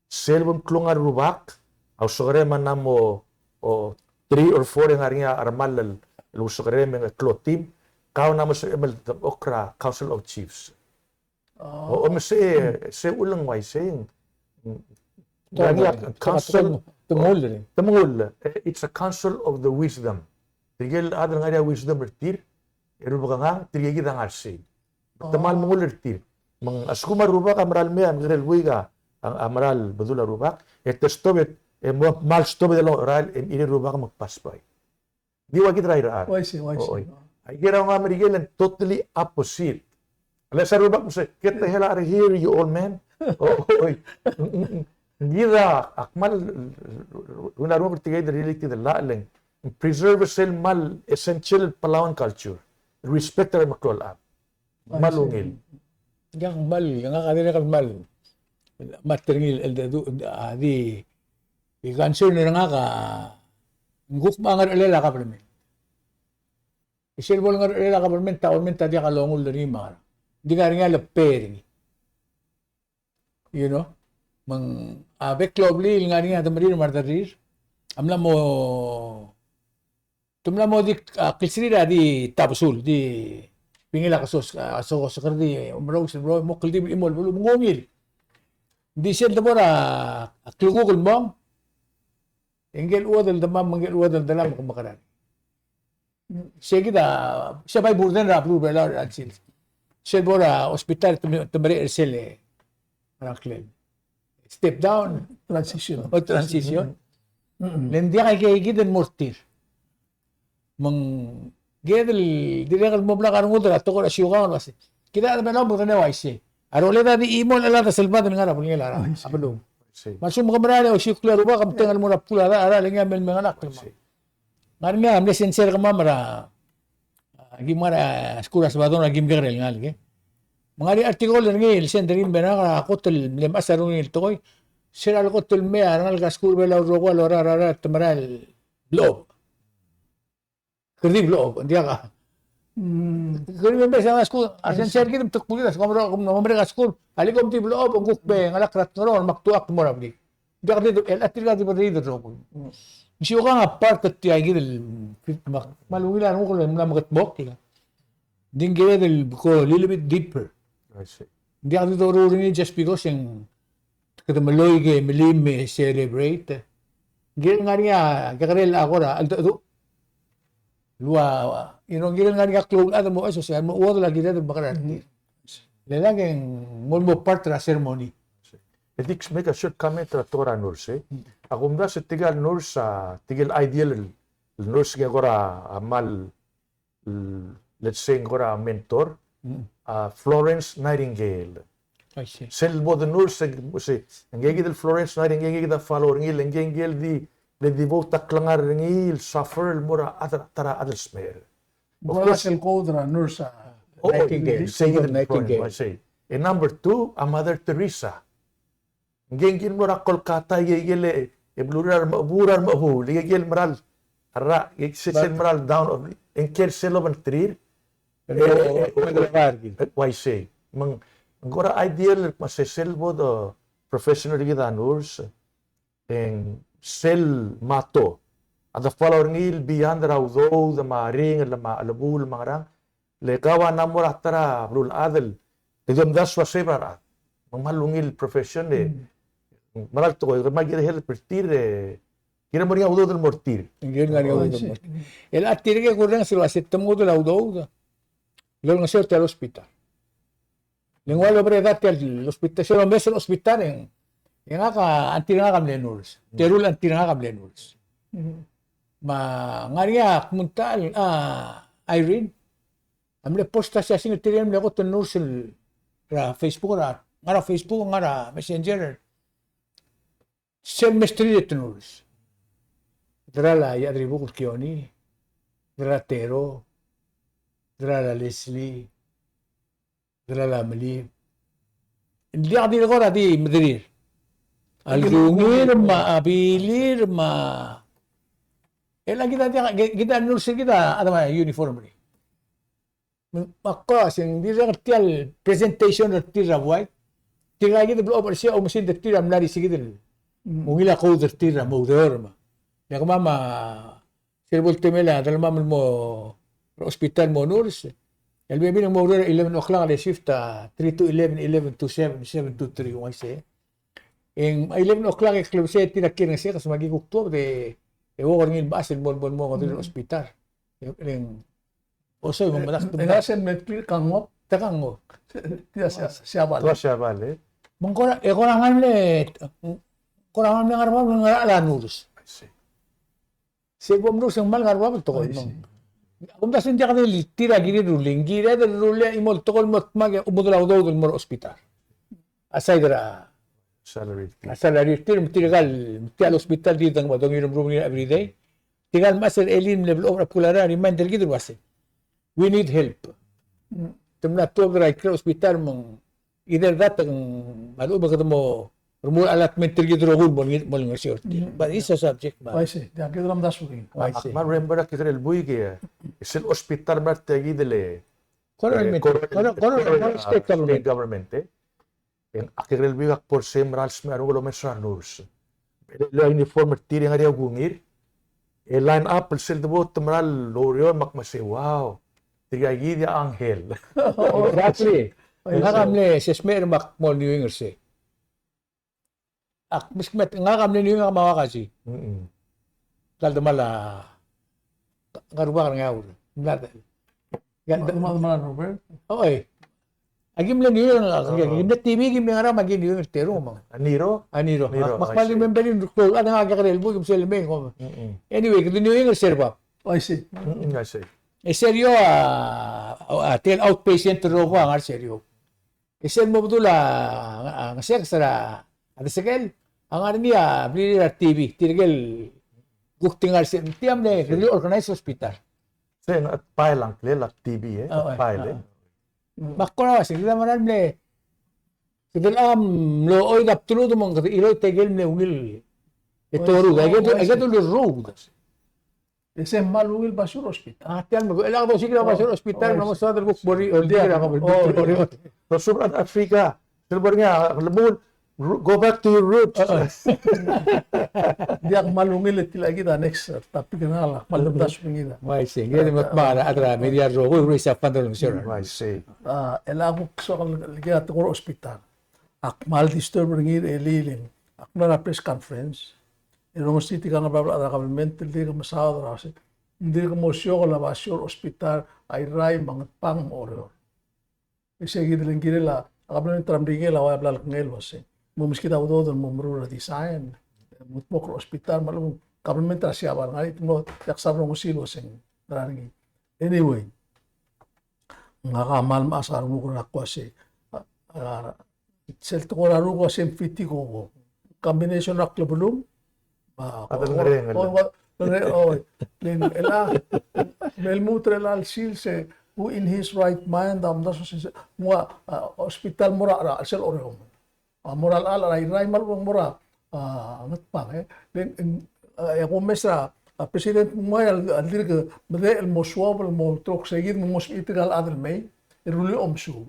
Sel bo mklou a rubak, a usekerem a mla mo, o, three or four e ng ngar er ngii a remall el, el usekerem e ng klou a team, kau a mla mo sebechem el dengchokl er a Council of Chiefs. O, o, me se, se uleng uaisei. Te mengull, te mengull. It's a council of the wisdom. Tirke el chad el ngar er ngii a wisdom er tir, e rubekngang, tirke kid a ngar sei. Te kmal mengull er tir. Me ng a lsekum a rubak a mera el mei a mekerei el buik a, a mera el bedul a rubak, e te stop e, e mo kmal stop e de lorael, e mei a rubak me ng pass by. Di ua kid er a irechar. Uaisei, uaisei. Oi. Aike er a onga Merikel e ng totally opposite. Unless a rubak me se, "Get the hell out of here, you old man." O, oi. Ng di a, a kmal, ungil a rubak er tirke el di really tia el llach el ng preserve sel kmal essential Palauan culture. Respect er a remeklou el chad. Kmal ungil. Ng kmal, ngak a dirrek el kmal, kmal er ngii el, el, a di, di concern er ngak a, ng kuk mo ngerchelel a government. Sel bo lengerchelel a government, a government a diak longull er ngii me a ngerang. Ng di ngar er ngii a lepei er ngii. You know? Me ng a bek el blil el ngar er ngii a demerir me a rederrir a mla mo, te mla mo di, a, klsirir a di tabesul, di bingel a kesos, a, kesos, kesos er di omerous el bro, mo kldibel el chimo el beluu, me ng ungil. Ng di sel debo er a klukuk el mong, e ngikel chuodel el demam, ngikel chuodel el delam, ke mekerang. Sei kid a, sei bai burden er a beluu er a Belau er a chelsel. Sel bo er a hospital te me-, te merek er sel, e, ngerang klel. Step down. Transition. O transition. Mm-mm. Le ng diak a ike kid el mo er tir. Me ng kid el dirrek el mo blak a rengud er a tekoi er a siukang el uase, kid a Belau me kede uaisei. A rolel a di chimo el chelechang a selbad el ngar er a belngel a, a beluu. Me a lsekum ke merael e osiik a rubak, ke mteng el mo er a bkul a, a, a, le ngii a mei el mengelakl. Ngar er ngii a mle sensei er kemam er a, a, kim ngar er a skuul er a Sabadong er a kim kekerei el ngalek. Me ng ngar er ngii a article er ngii el send er ngii el mei er ngak er a kot el mle mechas a rungil el tekoi. Sel lekot el mei a rengalek er a skuul er a Belau el rokui a lorael, a lorael, te merael el blechob. Kede di blechob, ng diak a. Mm. Kede di mei er a skuul, a sensei er kid me te kmo kid a skuul, me kom merek a skuul, a le kom di blechob, ng kuk mengelakl er a Ngerong, me ak tuak mo er a blik. Ng diak di, el, a tirka di berriid el rokui. Mm. Ng siukang a part er tia kid el, me ak, me a ungil a renguk el mla mekedmokl. Ng di kired el go a little bit deeper. I see. Ng diak di doruul er ngii just because e ng kede meloi ke melim me celebrate. Ng kirel ngar er ngii a kekerei el kora, el, el, el ua, you know, ng kirel ngar er ngii a klou el chad el mo, e, so, se, mo chuodel a kired el mekerang er tir. Le lak e ng mo, mo part er a ceremony. E di make a short comment er a tekoi er a nurse, e. A kumdasu e tirka el nurse, a, tirka el ideal el, el nurse ke kora, a, mal, l-, let's say, ng kora mentor, a, Florence Nightingale. I see. Sel bo de nurse, se, se, ngike kid el Florence Nightingale, ngike kid a follow er ngii, le ngike, ngike el di, le di bo ta klengar er ngii el suffer el mo er a chad, ta er a chad el smecher. Of course. Sel quote er a nurse, a, oh, Nightingale. Sei kid el Nightingale. Florence, I say. E number two, a Mother Teresa. Ngike, ngike el mlo er a Kolkata, ngike, ngike el, e, beluu er a remechebuul, er a remechebuul, ngike, ngike el mera el, er a, ngike sel, sel mera el down of, e ngike el sel obengterir. E, e, e, e, e, uaisei. Me ng, ng kora ideal, me se sel bo de professional kid a nurse, e ng sel motto a de follow er ngii el beyond er a udoud, me a ringel, me a chelebuul, me a ngerang, le kau a mla mo er a ta er a beluulechad el, e di omdasu a save er a rechad. Me ng kmal ungil el profession e, mm, mera el tekoi, me a kirel help er tir e, kirel mo er ngii a udoud el mo er tir. Kirel ngar er ngii a udoud el mo er tir. El a tirke el kurrenges el uase te mo udoud a udoud, lolengeseu er tia el hospital. Le ng ua lobered a tia el hospital, sel omes el hospital e ng, e ngak a, a tir ngak a mle nurse. Teru el a tir ngak a mle nurse. Me ng ngar er ngii a kmo ng ta el, a, Irene. A mle post a siasing el tir el mle kot el nurse er a Facebook, er a, ngar er a Facebook, ngar er a Messenger. Sel mesterir e te nurse. Deral a Iechadribukel Kione, deral a Tero, deral a Leslie, deral a Melib. Ng diak di kora di mederir. A lekungir me a bilir me a, e le kid a diak, kid a nurse kid a, a chad a uniform er ngii. Me ak kora uase ng dirrek er tia el presentation er tir er a buai. Tirka kid el bla oversee a oumesingd er tir a mla er sei kid el, mm, ungil a code er tir er a mo ureor me. Me kemam a sel bo el temel a delemam el mo er a hospital el mo nurse, el bebil e ng mo oureor er a eleven o'clock el shift a three to eleven, eleven to seven, seven to three, uaisei. E ng eleven o'clock e klebesei e tir a kiei er a ngesekes me aki kuk tuobed e, e uok er ngii el mechas el mo, mo, mo ngodech er a hospital. E, e ng osoi me ng medakt. E ng sel me tir kangok. Te kangok. Tia Sia-, Siabal. Tia Siabal, e. Me ng kora, e kora ngar er ngii a, kora ngar er ngii a ngar er a bab el ngar er a nurse. I see. Sel bo mnurse e ng kmal ngar er a bab el tekoi. I see. Me ng, a kumdasu e ng diak di tir a kirir el rullii, ng kired el rullii a chimo el tekoi el mo dmak e mo dula udoud el mo er a hospital. Aside er a salary er tir. A salary er tir, me tirka el, tia el hospital di dang, dongirumrum er ngii er a everyday. Tirka el mechas er a elii el mle blechoel er a bkul a remind er kid el uase, we need help. Mm. Te mla tuobed er a ikrel a hospital me ng, either that, ng, me a lechub me kede mo remuul a allotment er kid el rokui el mo, mo olengeseu er tir. Mm. But it's a subject, me. I see. Tia kid el omdasu er ngii. I see. Ak kmal remember a kekerei el buik e, sel hospital el mla er tia kid el, e, Koror, e, Koror, Koror, Koror, Koror, Koror, a, state government. State government, e. E ng a kekerei el buik ak bo er sei e mera el smecher a renguk el omes er a nurse. E le a uniform er tir e ng ngar er ngii a ukungir. E line up el sel debo te mera el oureor me ak mesa, wow. Tirka kid a angel. Exactly. Ngak a mle smecher me ak mo er a New England er sei. Ak meskid me ngak a mle New England me a Wakaji. Mm-mm. Tal demal a Ngerubak er Ngeaur. Mla, mla, mla, mla, Robert? Oi. Aki mle New England, aki mle T V, aki mle ngerang, aki New England er a terung, me ng. A Niro? A Niro. Niro, me ak kmal remember er ngii el klou el chad, ngak a kekerei el buik me sel mei, kom. Mm-mm. Anyway, kede New England er se er bab. I see. Mm-mm, I see. E se er eou a, a, tia el outpatient el rokui a ngar er se er eou. E sel mo bedul a, a, ngesekes er a, a desekel, a ngar er ngii a blirir a T V, tirke el kuk di ngar er sei, tia mle, kede organize hospital. Se ng, a, pile a ngklel a T V, e, a pile, e. Me ak kora uase, kede mera el mle, kede mlo oid a bdelud me ng kede chiloit a ikel mle ungil, e toru, aike, aike el rruud. E se ng kmal ungil basio er a hospital. A, tia el me, e lak dosiik er a basio er a hospital, ng mo soad el kuk bo er ngii, el di er a, o, South Africa, sel bo er ngii a, lemuul, Ru-, go back to your roots. Diak kmal ungil e tilechakid a next, uh, topic er ngak el kmal omdasu er ngii. Uaisei, ngii di me kmal a chad er a media el rokui, raise a fund el ngeseu er a. Uaisei. A, el a kuk soak el kirel a tekoi er a hospital. Ak kmal disturb er ngii er a elii el, ak mla er a press conference. E rongesii tirka el ngar er a bab el chad er a government el dirk mesaod er a uasei, ng dirk mo siokel a basio er a hospital a Irrai me a Ngatpang me a Oreor. E sei kid el ng kirel a, a kabelment er a Merikel a ua bla lekengei el uasei, mo meskid a udoud el mo meruul a design, mo dmokl er a hospital, me a lechub e ng kabelment er a Siabal, ngar er ngii a mlo diak sal rongesii el uasei ng ngar er ngii. Anyway, ngak a kmal mechas a renguk er a kuk uasei, a, a, sel tekoi er a ruk el uasei ng fiti ko, ko combination er a klebelung, a, a, o, o, le ng, el a, me lmuut er a chelsel se, who in his right mind a omdasu se, se, ng ua, a, hospital mo er a, er a chelsel Oreor. A, mo er a, er a Irrai me a lechub e ng mo er a, a, Ngatpang, e. Le ng, e, a kumes er a, a, president me ng ua el, el dirk medechel el mo suobel el mo ulterekokl sei kid me ng mo sebechir tirka el chad el mei, e rullii a omesuub.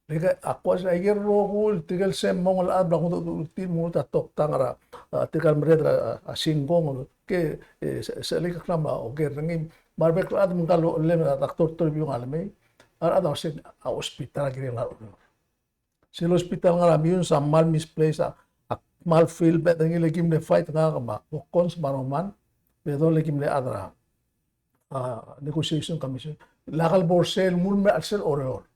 Le ke, a kuk uasei aike el rokui, tirke el sel mong el chad el bla kudechudech er tir, me ng ultuil a toktang er a, a, tirka el merreder er a, a, singkong, ke, e, se, se, le ke kmal oker er ngii, me a rebek el chad me ngka el, le, a, doctor Toribiong a lemei, a rechad a uasei, a hospital a kirel ngar er a Oreor. Sel hospital ngar er a Meyuns a kmal misplace, a, a kmal feel bad er ngii, le ki mle fight ngak me a Hokkons me a Roman, Bedol, le ki mle chad er a, a, negotiation commission. Lak el bo er sel nguu el mei er a chelsel Oreor.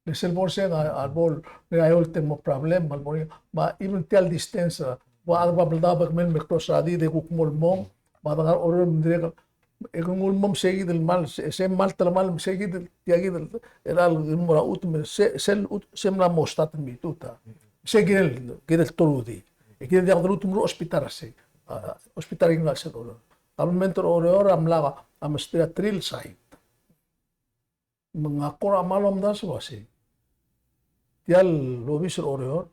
Le sel bo er sei a, a bo el, le a eolt e ng mo problem, me a bo el, me a even tia el distance, a, ua chad er a Babeldaob e kemiu el me cross er a di, e kuk mo el mong, me a de ngar er a Oreor me ng dirrek el, e ke nguu el mong sei kid el kmal, se, se kmal telemall, sei kid el, tia kid el, el chelecha el mo er a chutem, se, sel chutem, se mla mo start el mei tuta. Sei kid el, kid el torudi. E kid el diak de luut el meruul a hospital er sei. A, hospital er ngii a chelsel Oreor. Kabelment er a Oreor a mla, a mesterir a three el site. Me ngak a kora kmal omdasu el uasei, tia el obis er a Oreor,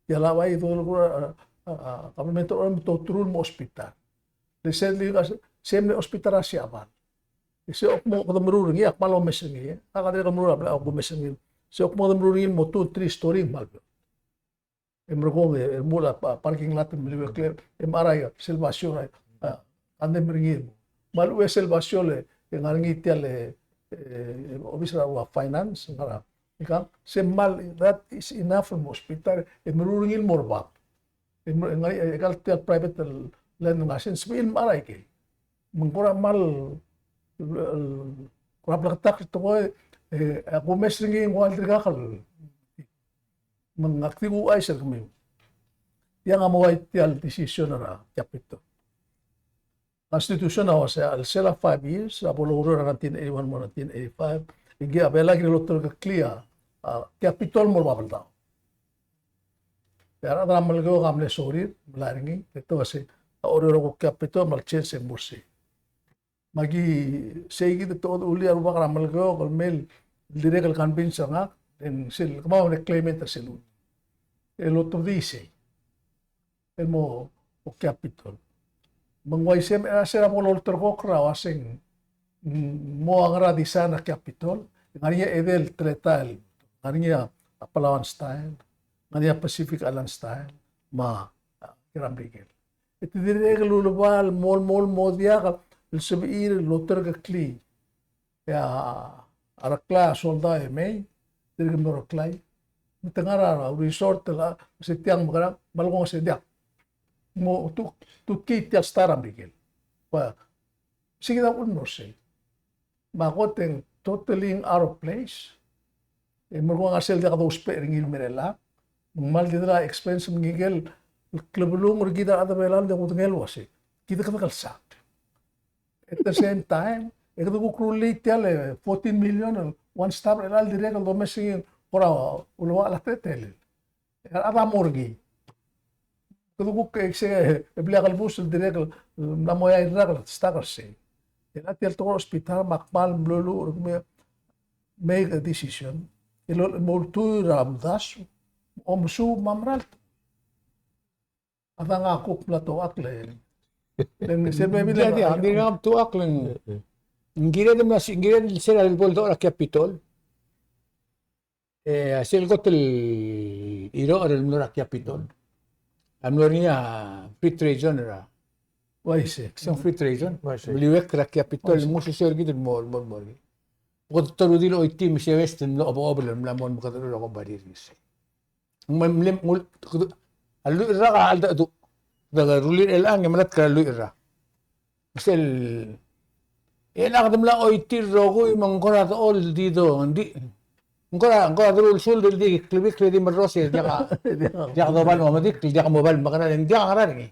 tia el bai dodengei er a, a, a, kabelment er a Oreor me te olterau el mo hospital. Le sel di, se mle hospital er a Siabal. E se kmo kede meruul er ngii, ak kmal omes er ngii, e. Ak dirrek el meruul a bla, ak omes er ngii. Se kmo kede meruul er ngii el mo two, three story, kmal beot. E merekong e, e remuul a pa-, parking lot el meliuekl, e mechar a sel basio er a, a, kandem er ngii. Me a lechub e sel basio el, e ngar er ngii tia el, e, e, obis er a ua finance, ngar er a, ikang, se kmal, that is enough el mo hospital, e meruul er ngii el mo er bab. E mer-, e ngar er ngii, e kal tia el private el land el ngar er sei, sebechir el mechar a ikei. Me ng kora kmal, el, el, kora bleketakl el tekoi, e, ak omes er ngii e ng ua el dirkak el Me ak di kuchais er kemiu. Tiang a mo ua tia el decision er a Capitol. Constitution a uasei a chelsel a five years, a bo loureor er a nineteen eighty-one mo nineteen eighty-five, e ngii a Belau a kirel olterekeklii a, a, Capitol mo er a Babeldaob. E a rechad er a Melekeok a mle sorir, melai er ngii, e te uasei, a Oreor a kuk Capitol, me a le change e ng mo er sei. Me aki sei kid e te odechulir a rubak er a Melekeok el mei el dirrek el convince er ngak, e ng sel kemam a mle claimant er sel lluut. El otobedii sei. El mo, o Capitol. Me ng uaisei me a se er a bo lolterekokl er a uaseng, mm, mo ngera design er a Capitol, ng ngar er ngii a edei el teletael, ng ngar er ngii a Palauan style, ng ngar er ngii a Pacific Island style, me a, a, Kramrikel. E te dirrek el uleba el mo, mo, mo diak el sebechir el olterekeklii. E a, a reklai a soldau e mei, dirk mlo reklai. Me te ngar er a resort el, se tiang mekerang, me a lekong se diak. Mo tu, tutkii tia el star er a Merikel. Ua, se kid a uchul me ng uaisei. Me a kot e ng totally out of place. E merekong a sel diak dousbech er ngii el mei er chelechang. Me ng kmal di dela expense me ngike el klebelung er kid a rechad er Belau el diak kudengei el uasei, kid a kede kelsang. At the same time, e kede kuk rullii tia el fourteen million el one stop er chelechang el dirrek el domes er ngii el kora ulemuchel a teletelel. E a rechad a mo er ngii. Kede kuk, e, se, e, blil a kelebus el dirrek el, el mla mo eai el rak el stock er sei. E a tia el tekoi er a hospital me ak kmal mlo lmuut el kmo make a decision. El mo ultuil er a uldasu, omesuub me a mera el tekoi. A dang a kuk mla tochakl e. Ng se me bil a, ng kired el mla si-, ng kired el se er a lebo el docher er a Capitol. E, a sel kot el irocher el mlo er a Capitol a mlo er ngii a free trade zone er a. Uaisei. Sel free trade zone. Uaisei. Meliuekl er a Capitol, uaisei, el mo sesei er kid el mo, mo, mo. Kede toruul el choitii me se West el mlo obechobel el mla mo mekedecherur a kombalii er ngii. Ng mle, mle, ngul, a lluich el rak a cheldecheduch. Kede rullii er chelechang e melatk er a lluich el rak. Sel, e chelechang kede mla choitii el rokui me ng kora dechol di do, ng di, ng kora, ng kora deruul el suld el di klebikl e di merrosel, diak a, diak dobal mo medik, diak mo bal mekerang, diak a ngerang er ngii.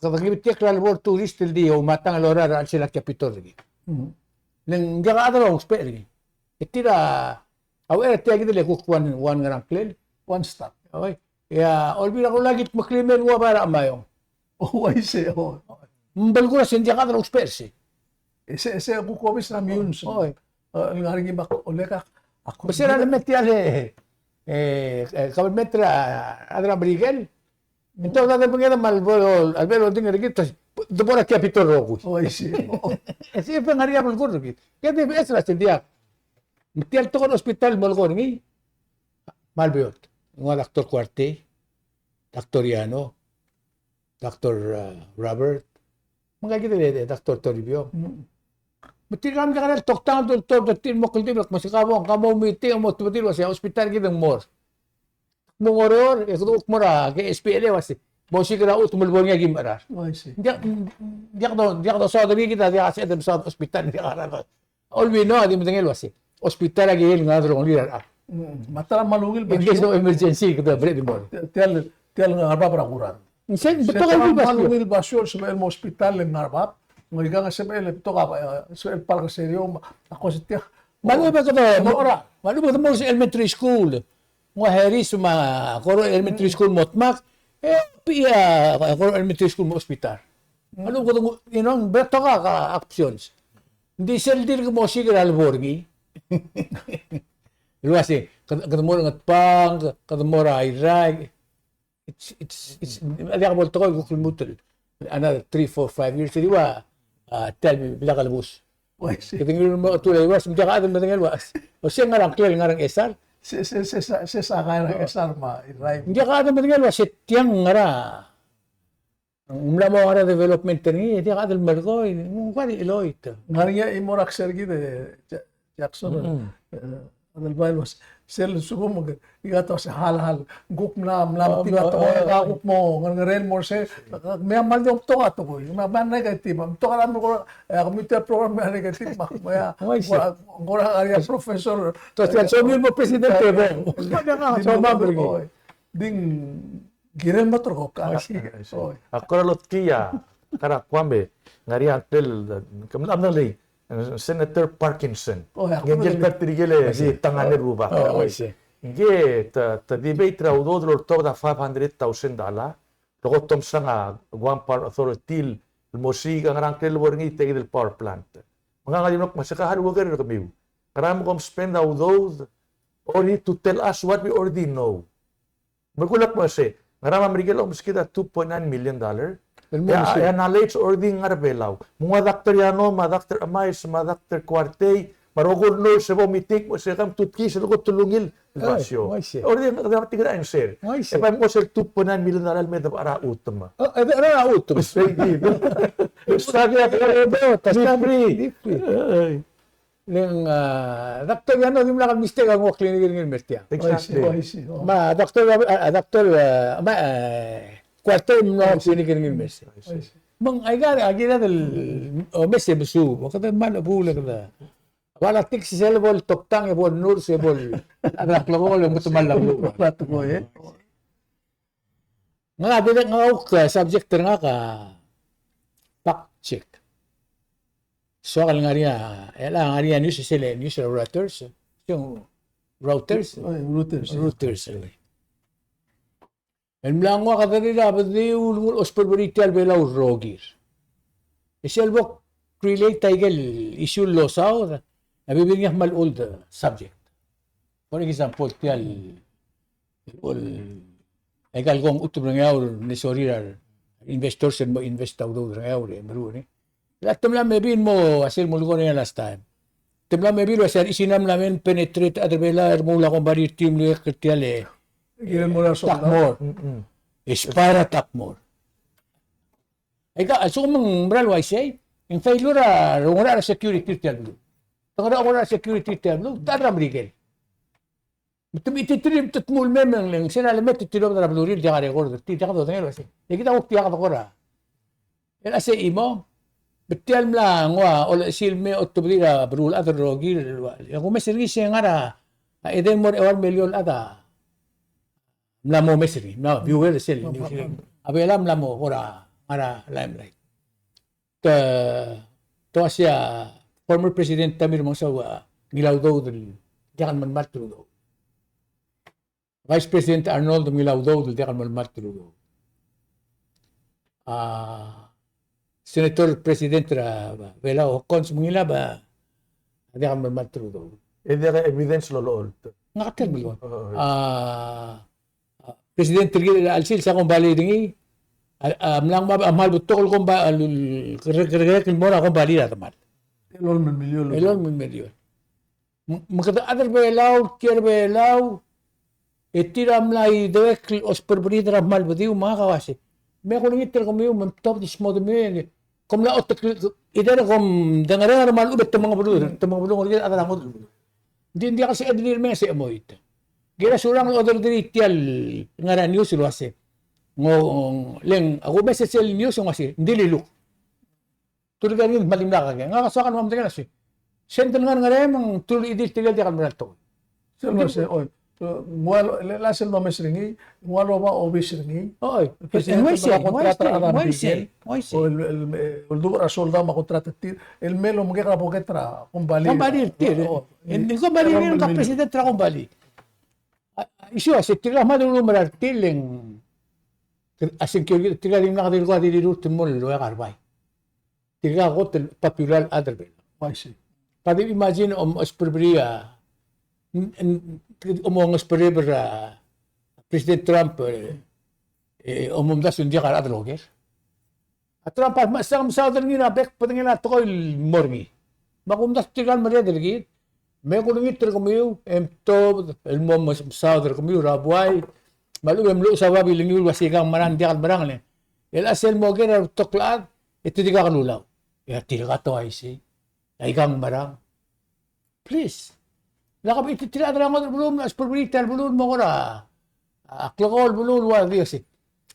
Kede ki metiekl a lebo el tourist el di oumatang el oureor er a chelsel a Capitol er ngii. Mm. Le ng diak a chad el ousbech er ngii. E tir a, a uchei er tia kid el kuk one, one ngerang klel. One stop. Oi. E a Olbiil er a Kelulau a ki kmeklim el ua bai er a Chemaiong. Oh, uaisei, oh. Ng belkul a sei ng diak a chad el ousbech er sei. E se, e se kuk obis er a Meyuns. Oi. E, ngar er ngii me ak olek a, ak. Me se er a lemei tia el, e, e, kabelment er a, a rechad er a Merikel. Ng di a chad el mengedam a lebo, a lebo el oldingel er kid, te bo er a Capitol el rokui. Oh, uaisei. E sei e ng ngar er ngii a belkul er kid. Kede beches er a sei ng diak. Me tia el tekoi er a hospital el molekoi er ngii, me a lebeot. Ng ua Doctor Kuartei, Doctor Yano, Doctor, uh, Robert, me ngka kid el, e, Doctor Toribiong. Mm. Me tirka me ng diak a toktang el, el, el, el, el mo kldibel, me se ka bo, ka mo meeting, mo tmetir el uasei a hospital er kid a mo er. Mo er a Oreor, e kede kuk mo er a K S P L A el uasei, mo osiik er a chutem el bo er ngii a ki mecherar. Oh, I see. Ng diak, ng diak do, ng diak dosaod er ngii kid a diak a sebeched el mesaod er a hospital, ng diak a ngar er a. Olbiil a di medengei el uasei, hospital a kirel ngar er a delongelir a rechad. Mm, me a ta er a kmal ungil basio. In case of emergency, kede bla di mo er. Tia el, tia el ngar er a bab er a kurar. Ng sei, betok a ungil basio. Kmal ungil basio el sebechel el mo hospital el ngar er a bab. Ng ikang a sebechel el betok a, e, sebechel el park er a serio, me a ko se tia. Me a lechub e kede mo er a, me a lechub e kede mo er a elementary school. Ng ua Harris me a Koror Elementary School mo dmak, e, pia, a, Koror Elementary School mo hospital. Me a lechub e kede, you know, betok a, a options. Ng di sel dirk mo osiik er a lebo er ngii el uasei, kede, kede mo er a Ngatpang, kede mo er a Irrai. It's, it's, it's, a diak bo el tekoi el kuk lmuut el another three, four, five years, e di ua, a, tia el blak el bus. Oh, I see. Kede ngiluu el mo, tu el uasei, me ng diak a chad el medengei el uasei, o sei ng ngar er a ngklel, ngar er a Ngchesar. Se, se, se, se, se, se, ngar er a Ngchesar me a Irrai. Ng diak a chad el medengei el uasei tiang ngar er a, ng mla mo ngar er a development er ngii, e diak a chad el melekoi, ng ua di cheloit. Ngar er ngii a chimo er a kser kid e, Ja-, Jackson, mm, e, a del bai el uasei, sel lsekum, e, ika te uasei hal, hal, kuk mla, mla, oh, metik a tekoi, oh, e, ka kuk mo ngerengel el mo er sei, e, me a kmal di omtok a tekoi, me a, me a negative, me a omtok a kmal, e, a community program me a negative, me a, me a, oh, I see, ng kora, ng kora ngar er ngii a professor. Te uasei, e, somiu el mo president e bo. Di mo, oh, di ng kirel mo terkokl. I see. Oi. A kora lotkii a, kora Guam e, ngar er ngii a ngklel, ke mla mle, Senator Parkinson. Oh, ia, ngii a ngklel tirke el di tangan el rubak. Oh, I see. Ngii te, te debate er a udoud el oltobed a five hundred thousand dollar, el ko tomsang a Guam Power Authority el mo osiik a ngar er a ngklel el bo er ngii tia kid el power plant. Me ngak a di mlo kmo se ka hal ueker er kemiu. Ngera me kom spend a udoud, or you to tell us what we already know. Me kulek mo se, ngera me a Merikel a omeskid a two point nine million dollar. El mo, e a, se, e a knowledge already ngar er a Belau. Me ng ua Doctor Yano, me a Doctor Emais, me a Doctor Kuartei, me a rokui el nurse e bo meeting, mo se kam tutkii sel kot el ungil el basio. Oh, I see. Already ngar er a, ngar er a answer. Oh, I see. E bai mo sel two point nine million dollar el me debechar a chutem. Oh, e debechar a chutem. Study at home. Study at home. Free. Free. Ai. Le ng, a, Doctor Yano a dimlak el mistake a nguu a clinic er ngii el mer tiang. Exactly. Oh, I see, oh. Me a Doctor, a, a, Doctor, a, me a, a, Kuartei a nguu a clinic er ngii el mer sei. I see. Me ng aika, a kired el, o, omes e mesuub, me kede kmal chebuul e kede. Ua la tik sel bo el toktang e bo el nurse e bo el, a, a klekongel e kede kmal chebuul. Ngak a dirrek, ngak a kuk, e, subject er ngak a fact check. Soak el ngar er ngii a, el ngar er ngii a news, sel news er a Reuters, e. Yung Reuters? Oh, Reuters. Reuters, e. El mla nguu a kederir a bediu el nguu el osberberi tia el Belau el rokir. E sel bo kurelate a ikel issue el losaod, a bebil er ngii a kmal old, e, subject. For example, tia el, el, aika el kmo ng chutem er a Ngeaur, ng sorir a re investors el mo invest a udoud er a Ngeaur, e meruul, e. Te mla me bebil el mo, a sel mo leko er ngii a last time. Te mla mebil el uasei a China a mla me penetrate a chad er Belau e remuul a kombalii er tir el mle ker tia el Takmore. Expire a Takmore. Aika a lsekum ng mera el uaisei, e ng failure a ngerachel a security er tia el beluu. Te ngerachel a security er tia el beluu, te chad er a Merikel. Me te mechititerir me te tmuu el mei me ng le ng sera le me te tilobed er a beluu er tir el diak a record er tir, diak dodengei el uasei. E kid a kuk diak dekora. El uasei chimo, me tia el mla nguu a olechesil el me otobedii a beluulechad el rokir, e a kumes er ngii se ngar er a, a edei el mo er a eua el miliol el chad a mla mo omes er ngii, mla viewer er sel news. A Belau a mla mo kora ngar er a limelight. Te, te uasei a former President Tommy Remengesau a ngilai a udoud el diak el melemalt el udoud. Vice President Arnold a ngilai a udoud el diak el melemalt el udoud. A Senator President er a Belau Hokkons a ngilai a diak el melemalt el udoud. E diak a evidence el olecholt. Ngak a tia el melekoi. A, a, President er kid er a chelsel se a kombalii er ngii a, a mla ngmai a kmal betok el komba, el, el, el, el mo er a kombalii er a demal. Elolem el miliol. Elolem el miliol. Me, me kede chad er Belau, kiei er Belau, e tir a mla idebek el osberberiid er a kmal bediu, me ngak a uasei, me kulengit er kemiu me mtobed el smodemiu, e kom mla otekl, e dirrek kom dengerenger me a lechub e te mengebeluud, te mengebeluud er kid a chad er a ngodech el beluu. Ng di ng diak el sebeched el di remeng e se chemoit. Kirel a Surangel el oderderii tia el ngar er a news el uasei, ng, le ng, a kumes er sel news e ng uasei, ng di liluk. Te ulekoi er ngii me a dimlak a kengei. Ngak a soak el mo medengei el uasei, sel dengar er ngii me ng te ulechedii tirke el diak el mera el tekoi. Sel uasei, oi, ng ua el, el chelsel el domes er ngii, ng ua el oba obis er ngii. Oi, el president el mla contract er a chad er a Merikel. Oi, el, el, el duubech er a soldau me a contract er tir, el mei el omekek er a pocket er a kombalii. Kombalii er tir. Oi, el kombalii er ngii a president er a kombalii. A, a, isei a uasei tirka a kmal meruul er tir el ng, a sengkio er tir, tirka a dimlak a dirk di rirurt el mo loia a rbai. Tirka a kot el popular el chad er Belau. Uaisei. Kede imagine om osberbrii a, n-, n-, om osberbrii a President Trump, e, e, om omdasu e ng diak a rechad el oker. A Trump a mechesang mesaod er ngii er a bek el bedengel a tekoi el mo er ngii. Me a kumdasu tirka el merreder er kid, me kulengit er kemiu e mtobed el mo mes-, mesaod er kemiu er a buai, me a lechub e mluches a babilngiu el uasei kang merang, diak el merang le. El chelsel mo oker a rebetok el chad, e te dirkak el ulau. E a tirka a te uaisei. Aikang merang. Please. Lak a bechititerir a rechad er a ngodech el beluu, me a osberbrii tia el beluu el mo kora, a, klekool el beluu el ua di osei.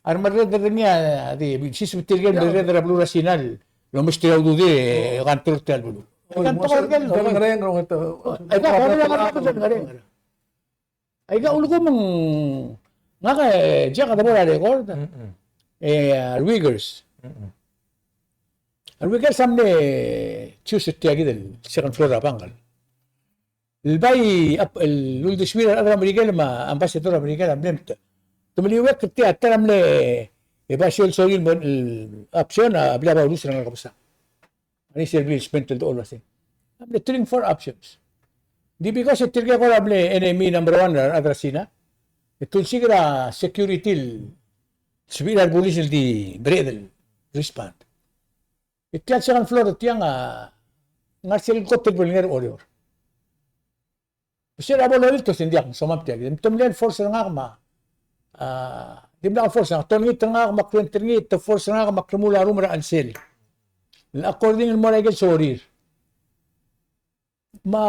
A remerreder er ngii a di, siseb tirke el merreder er a beluu er a Sina el omes er tia el ududir e control tia el beluu. Aikang tekoi er ker, aikang tekoi er ker. Aika ulekum ng, ngak e, Jack, a debo er a record. E, a Uyghurs. A Uyghurs a mle choose er tia kid el second floor er a bank. El bai, ap-, el uldesuir a rechad er a Merikel me a ambassador er a Merikel a mle mta. Te meliuekl er tia, ta er a mle, e, basio el sorir el mo, el option a blil a Paulus er a Ngerkebesang. Ng di sel blil spend el dechor el uasei, a mle three, four options. Ng di because e tirke kora mle enemy number one er a rechad er a Sina, e te ulsiik er a security el sebechir a rebulis el di mereched el respond. E tia el second floor er tiang a ngar sel kot el belngel er Oreor. Bese er a bo loilt e ng diak, ng somam tia kid. Te mle force er ngak me a, a, dimlak force er ngak, te olengit er ngak me a client er ngii, te force er ngak me ak remuul a room er a chelsel. According el mo er a ikel sorir. Me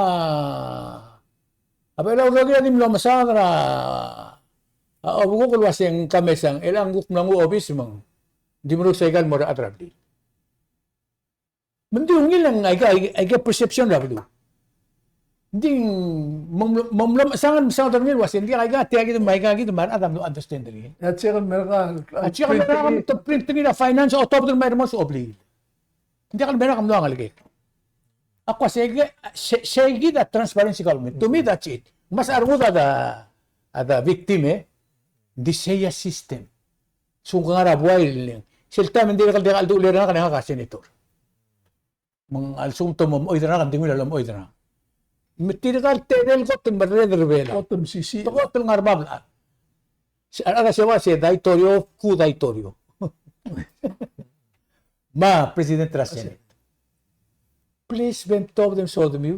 a Belau el rokir a di mlo mesaod er a, a, obekuk el uasei ng kamesang, e le ng kuk mla nguu a obis me ng di merus a ikal mo er a chad er a blil. Me ng di ungil e ng aika, aika perception er a beluu. Ng di me ng mlo, me ng mlo mechesang el mesaod er ngii el uasei ng diak aika, tia kid me aika kid me a rechad a mlo understand er ngii. A check el merek a, a check el merek a, te print er ngii er a finance, otobed el mei er a rengmam se obliil. Ng diak el merek a mlo ngelekek. Ak ua sei, se, sei kid a transparency government. To me, that's it. Me se a rengud a the, a the victim, e. Ng di sei a system. Sel ngar er a buai el, sel taem e ng dirrek el diak el duchel er ngak e ngak a senator. Me ng a lsekum te mo mechoid er ngak, ng di ungil a lomechoid er ngak. Me tirka el tedei el kot el merreder er Belau. Kot el mesisiich. Kot el ngar er a bab el chad. Se, a rechad a se ua se daitorio, ku daitorio. Me a president er a Senate. Please, bem tobed e msodemiu.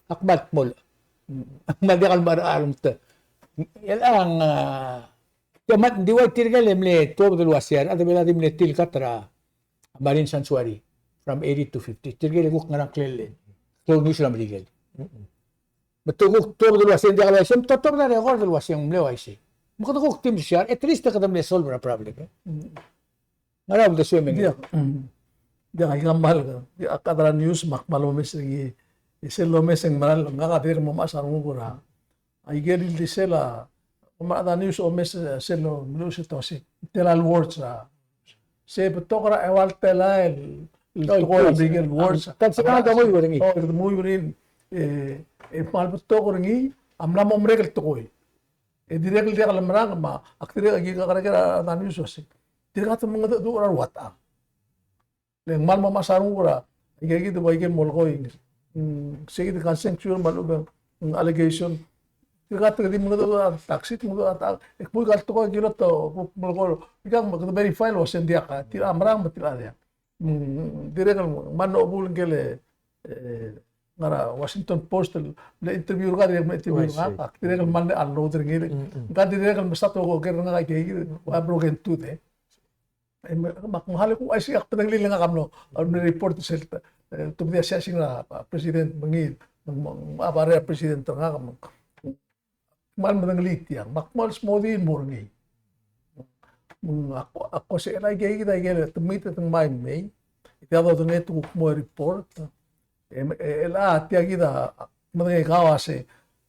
Ak kmal dmolech. Ak kmal diak el mechar a lomtechei. El ang, a, Tia me ng di ua tirke el mle tuobed el uasei a rechad er a Belau a di mle tilkat er a Marine Sanctuary from eighty to fifty. Tirke el kuk ngerang klel el klou news er a Merikel. Me te kuk tuobed el uasei ng diak el uaisei, me te tuobed a record el uasei ng mle uaisei. Me kede kuk di mesiar, at least kede mle solve er a problem. Ngera uldesuem e ng. Diak, mm. Diak, aika kmal, diak, a chad er a news me ak kmal omes er ngii, e sel omes e ng meral, ngak a dirrek el mo mechas a renguk er a Aike el ildisel a, me a chad er a news a omes, e, sel loluches e te osiik. Tela el words a. Se betok er a eua el telael, el tekoi er a Merikel el words. Tal se kede menguiu er ngii. O, kede menguiu er ngii, e, e kmal betok er ngii, a mla mo merek el tekoi. E dirrek el diak lemerang, me ak dirrek a ki kakerker a chad er a news a osiik. Dirrek a te mengedecheduch er a rua tang. Le ng kmal mo mechas a renguk er a, aike kid, ua aike el molekoi. Mm, se kid a conjecture me a lechub e ng allegation. Tirka te di mengedecheduch a tax, mengedecheduch a tax. E kmo aika el tekoi a kilot e kuk melekoi. Aika me kede verify el uasei ng diak a, tir a merang me tir a diak. Mm, dirrek el kmal noble ngike el, e, ngar er a Washington Post el, le interview er ngak, dirrek el interview er ngak, ak dirrek el kmal mle unload er ngii. Ngka dirrek el mesa te oker er ngak aike kid, ua broken tooth e. E me, me ak mle kuk uaisei ak bedengelii le ngak a mlo, a mle report sel, e, tobedii a siasing er a, a, president me ngii, me, me, me a barrel a president er ngak, me, me ak kmal medengelii tiang, me ak kmal smodii el mo er ngii. Me ak, ak ko se el aike kid a ikel, te meet e te ngmai mei, e tia dodengei e te kuk mo report, E, e, el a, tia kid a, medengei kau a se,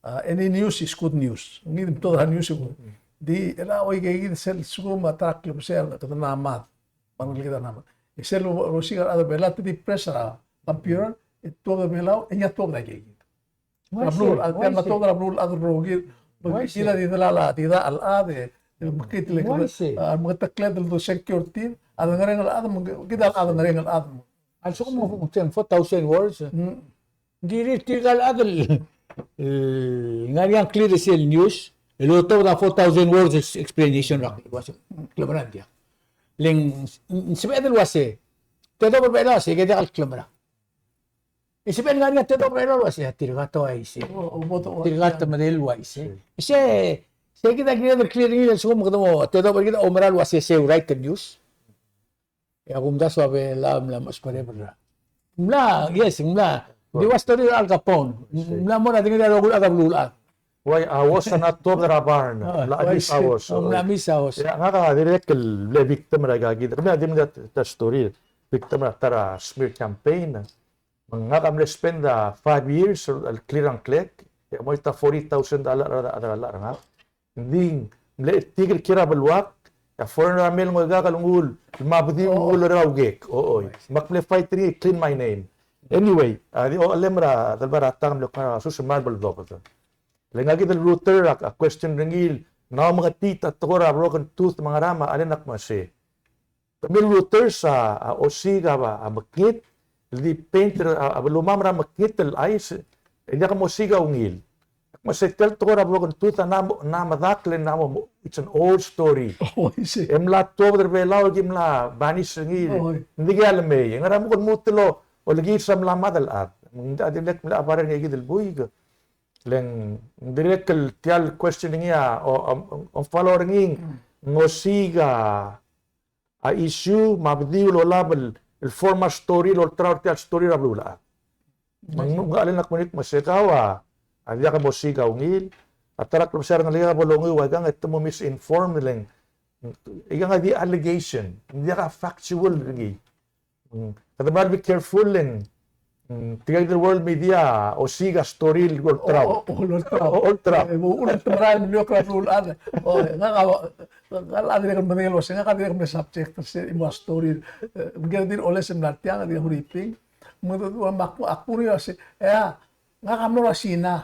a, any news is good news. Ngii di mtuobed er a news e kuk. Di, el a, ua aike kid sel lsekum a ta er a klebesei a kede mla mad. Me a rengeleked a mla mad. E sel lo, losiik a rechad er a Belau, te di press er a computer, e tuobed er a Belau, e ngii a tuobed er aike kid. Er a beluu, a, tia el mla tuobed er a beluu el chad el rokir. Me kid a di delal a, di delal a, di, di mekngit el, a, mengetekled el do security, a dengerenger el chad, me kid a dengerenger el chad. A lsekum ng four thousand words. Ng kirir tirka el chad el, el ngar er ngii a clear er sel news, el otobed a four thousand words ex-, explanation er a, uase ng klemerang diak. Le ng, ng sebeched el uase, tedobech er a Belau el uase, ke diak el klemerang. E sebeched el ngar er ngii a tedobech er a Belau el uase, tirka te uaisei. Tirka te medengei el uaisei. Se, se kid a kired el clear er ngii el lsekum kede mo, tedobech er kid a oumera el uase, se right el news. E a kumdasu a Belau a mla mo spread er a. Mla, yes, mla. Di ua story er a Al Capone. Mla mo er a dengar er a rokui el chad a beluulechad. Uai, a uos a mla tuobed er a barn. A, mla miss a uos. Mla miss a uos. E ngak a dirrek el mle victim er aika kid. Kemiu a di mle ta story. Victim er a ta er a smear campaign. Me ngak a mle spend a five years el clear a ngklek, e mo ta forty thousand dollar a, a, a, a ngak. Ng di ng mle chetik el kiei er a beluak, e a foreigner a mei el ngoikak el nguu el mabediu el nguu el er a ukek. O, oi. Me ak mle fight er ngii, clean my name. Anyway, a di, o, a lem er a, delbar a tang mle kora sus el mla bo el dobed. Le ngak kid el rooter a, a question er ngii el, ng mla mengetit a tekoi er a broken tooth me a ngera me a le ngak mesa. Kemiu el rooters a, a osiik a, a mekngit, el di paint er a, a belumam er a mekngit el chais, e diak mosiik a ungil. Me se tia el tekoi er a broken tooth a ng mo, ng medakl e ng mo, it's an old story. Oh, I see. E mla tuobed er a Belau e ki mla banish er ngii. Oh, oi. Ng dikea lemei. E ngera me kede lmuut el olekiis a mla mad el chad. Ng di a dirrek el mla barreng er ngii kid el buik. Le ng dirrek el tia el question er ngii a, o, o, o follow er ngii, ng osiik a a issue me a bediu el olab el, el form a story el olterau er tia el story er a beluulechad. Me ng, ng, a le ngak mle kmo se kau a, a diak mosiik a ungil, a ta er a klebesei er a rengelekek a bo longiu a ikang e te mo misinformed le ng, ikang a di allegation, ng diak a factual er ngii. Mm, kede mera el be careful le ng, mm, tirka kid el world media a osiik a story el olterau. O, o, o, olterau. O, olterau. E, bo, ultemerang el meliok er a beluulechad. O, ngak a, ngak a dirrek el medengei el uasei, ngak a dirrek el mle subject er se el mo story. E, ng kirel di oles el mla er tiang, a di huriping. Me de, me ak, ak kuk ua se, e, ngak a mlo er a Sina.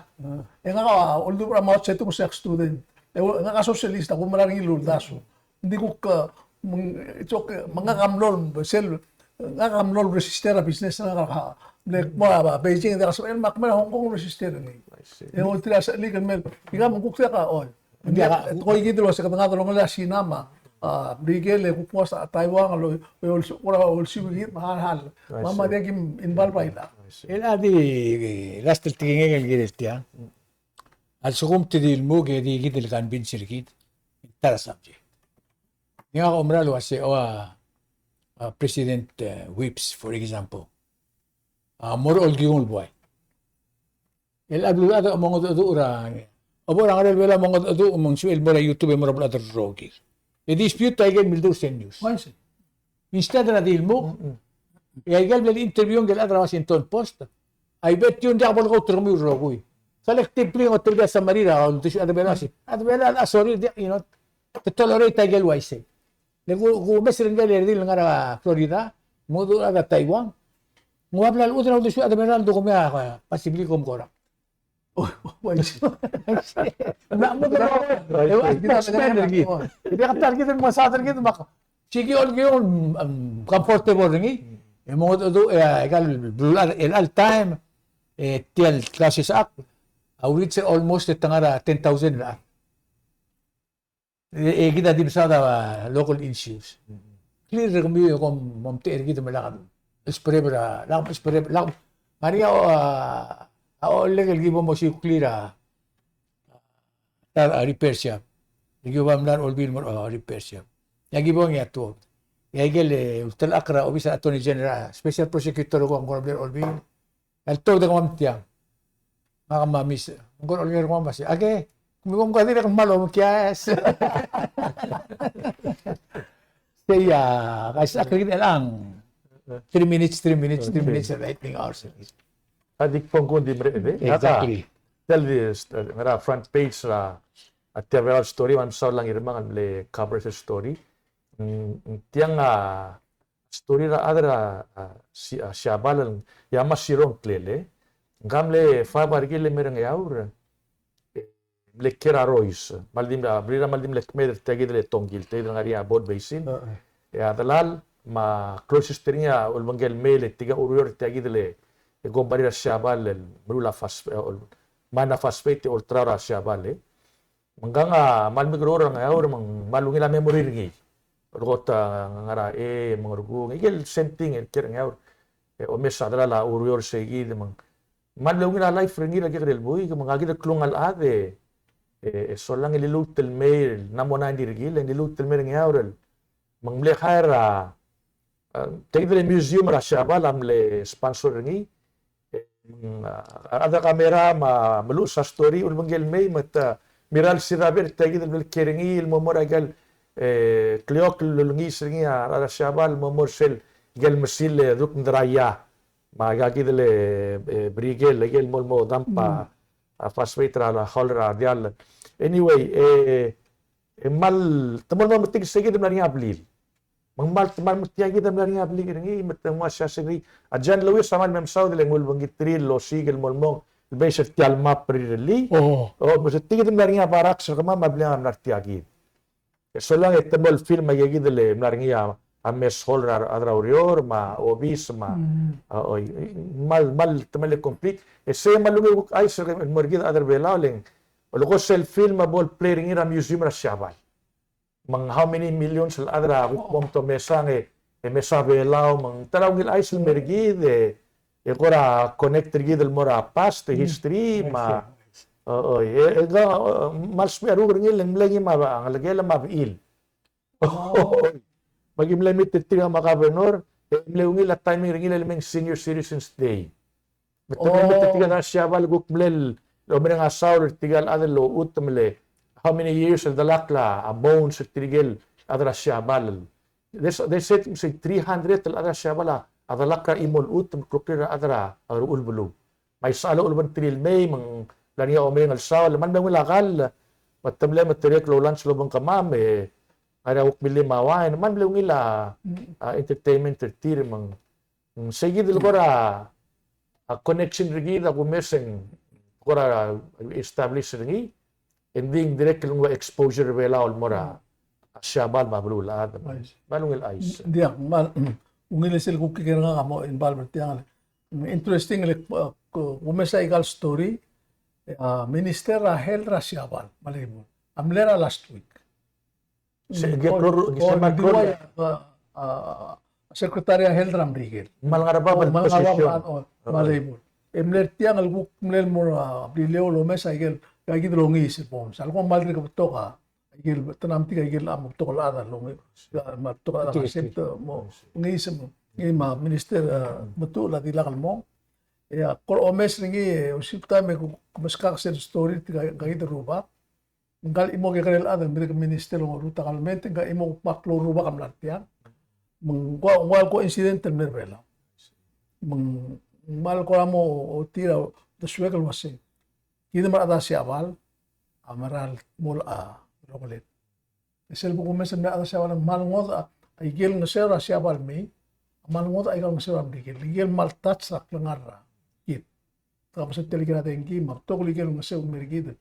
E ngak a oldubech er a Mao Zedong, se ak student. E, ngak a socialist, a kumerang er ngii el uldasu. Ng di kuk, e, me ng, it's okay. Me ngak a mlo el, sel, ngak a mlo el register a business er ngak er a, mle kmo a Beijing, e diak a sebechel, me ak mei er a Hong Kong register er ngii. I see. E oltirakl a sechelik el mei. Ikang me ng kuk diak a, oi. Ng diak a, tekoi kid el uasei kede ngar er a delongelel a Sina me a, a, Merikel e kuk nguu a Taiwan el, el, el, kora olsiu er kid me a hal. I see. Me a diak kim involve er a llach. I see. El a di, last el tekingek el kirel tiang. A lsekum te di lmuk e di kid el convince er kid, ta er a subject. Ngak a oumera el uasei, o, a, a President, e, Whipps, for example. A mo er a olkiung el buai. El a beluulechad a mo mengedecheduch er a, a bo er a Ngerel Belau a mo mengedecheduch, me ng sebechel el mo er a YouTube e mo er a beluulechad el rokir. E dispute a ikel mildur sel news. Oi, se. Instead er a di lmuk, e a ikel bla le interview ngike el chad er a Washington Post, I bet you ng diak bo lekauterkemiu el rokui. Collectively ng otelkii a summary er a uldesued chad er a Belau, se. Chad er a Belau a sorir, diak, you know, te tolerate a ikel uaisei. Le ku, kumes er ngike el redil el ngar er a Florida, mo dmu er a Taiwan. Ng ua bla lechub er a uldesued chad er a Belau el dokumii a, a, possibly kom corrupt. Oh, oh, I see. Ng mo dmu er a, e, a, a, spend er kid. Diak a ta er kid el mo saod er kid me a, sel ki olkiung, um, comfortable er ngii. E mo dmu, e, a, ikal beluulechad, el all time, e, tia el Klausisechakl a reach almost e te ngar er a ten thousand el chad. E, e kid a di mesaod a local issues. Clear er kemiu e kom omtechei er kid me lak msbereber a, lak msbereber, lak, ngar er ngii a, a, a ollek el ki bo mosiik clear a, a, a repair shop. Ki bo mla er a Olbiil el mo er a repair shop. E aki bo ngii a tuobed. E a ikel, e, ultelechakl er a obis er a Attorney General, Special Prosecutor er a kuk, ng kora mle er a Olbiil. El tuobed e kemam tiang. Ngak me a Miss, ng kora olengei er kemam me sei, ake, kemiu kom ka dirrek el kmal omekias. Sei a, guys, ak er kid el ang. Three minutes, three minutes, three minutes, lightning hour. A di kbong kung di mereched e. Exactly. Tia el di, e, ngar er a front page er a, a tia el story, me a Msa Olangirmang a mle cover sel story. Mm, tiang a, story er a chad er a, a, Si-, a, Siabal el Yamasiro Ngklel. Ng mle five a rekil el mei er a Ngeaur, e, mle kiei er a Rois. Me a ldi mle, a, Brira me a ldi mle kmeed er tia kid el Tongkil, tia kid el ngar er ngii a Board Basin. E a delal, me a closest er ngii a ulebengkel mei e tirka el oureor er tia kid el, e, company er a Siabal el meruul a phos-, e, ol-, mine a phosphate e olterau er a Siabal, e. Me ngkang a kmal mekeroul er a Ngeaur me ng kmal ungil a memory er ngii. Olekot a ngar er a, e, Mengerekong, ngike el same thing el kiei er a Ngeaur. E, omes a delal a oureor er sei kid me ng kmal ungil a life er ngii er a kekerei el buik, me ngak kid el klungiaol el chad e, e, e solang e liluut el mei, ng mo ninety er kid, e liluut el mei er a Ngeaur el me ng mle hire a, a, tia kid el museum er a Siabal a mle sponsor er ngii. E, mm, a, a rechad er a kamera me a meluches a story, ulebengkel mei me te mirrael el siraber tia kid el bla el kiei er ngii el mo mo er a ikel, e, kleokl el ulengiis er ngii a rechad er a Siabal el mo mo er sel ikel mesil e duk mderaia. Me aika kid el, e, brikel, aike el mo, mo dump a, a phosphate er a, a hull er a diall. Anyway, e, e mal, te mo, mo metik se kid el mla er ngii a blil. Me ng mal, mal me tia kid el mla er ngii a blil er ngii, me te nguu a siasing er ngii. A John Lewis a mal me mesaod el nguu el bengkit er ngii el osiik el mo, mo, el beis er tia el map er rirellii. O, me se tia kid el mla er ngii a barracks er kemam a blil a mla er tia kid. E solang e te mo el film aika kid el mla er ngii a, a mess hall er a, a rechad er a ureor, me a obis, me a, a, oi, mal, mal, te mal e complete. E sei mal ungil kuk chais el mo er kid a rechad er a Belau, le ng, olekoi sel film a bo el play er ngii er a museum er a Siabal. Me ng how many millions el chad er a kuk bo mto mesang e, e mesa Belau, me ng ta er a ungil chais el mer kid, e, e kora connect er kid el mo er a past, e history, me a, o, o, e, e, ka, o, mal smecher er ngii le ng mle ngii me a, ngelekel me a bechil. Me ki mle meet er tir me a governor, e mle ungil a timing er ngii le mei senior citizens day. Me te mle meet er tirke el chad er a Siabal kuk mle omereng a saul er tirke el chad el ochutem el how many years el delakl a bones er tirke el chad er a Siabal. They, they said, say, three hundred el chad er a Siabal a delakl er a chimo el chutem el kloklir a rechad er a, a rechad er a Ulebeluu. Me a isechal a ulebengterir el mei, me ng mla er ngii a omereng el saul, me ng mle ungil a kall, me te mle meterekl el olans el obengkemam, e, ngar er ngii a kuk millim a wine, me ng mle ungil a, a entertainment er tir, me ng Mm, sei kid el kora, a connection er kid a kumes e ng kora establish er ngii, e ng di ng dirrek el nguu a exposure er a Belau el mo er a Siabal me a beluulechad. Me a ungil chais. Diak, me a ungil sel kuk kekerei ngak a mo involve er tiang. Interesting el, uh, ku-, kumes a ikal story, a Minister er a Health er a Siabal, me a lebo. A mle er a last week. Se, mm, ke klou, ke o, se me a di klou. Ua, a, a, Secretary er a Health er a Merikel. Me a lengar er a bab el position. O, me a labor. E mle er tiang el kuk mle el mo er a Beliliou el omes a ikel, a ikel dongiis el bo. Sel kuk mal dirk betok a ikel, te mla metik a ikel a mo betok el chad el dongiis. Me a betok el chad el accept, mo, dongiis, mo, ngii me a minister, e, Metuchel a dilak el mong. E a kora omes er ngii, e, osiptal me kuk meskak sel story, tirka, tirka kid el rubak. Ngka el chimo kekerei el chad el dirk minister el ngar er a government, ngka el chimo kuk mo klou el rubak a mla er tiang. Me ng ua, ua el coincident el mei er a Belau. Me ng mal kora mo otir a uldesuek el uasei, kid me a rechad er a Siabal a mera el mo er a delongeled. E sel bo kumes el mei a rechad er a Siabal a mal ngodech a ikel ngeseu er a Siabal el mei, a mal ngodech a ikel ngeseu er a Merikel, ikel mal touch er a klengar er kid. Te kuk mesa tia el ikel a dengki, me a betok el ikel ngeseu el mei er kid.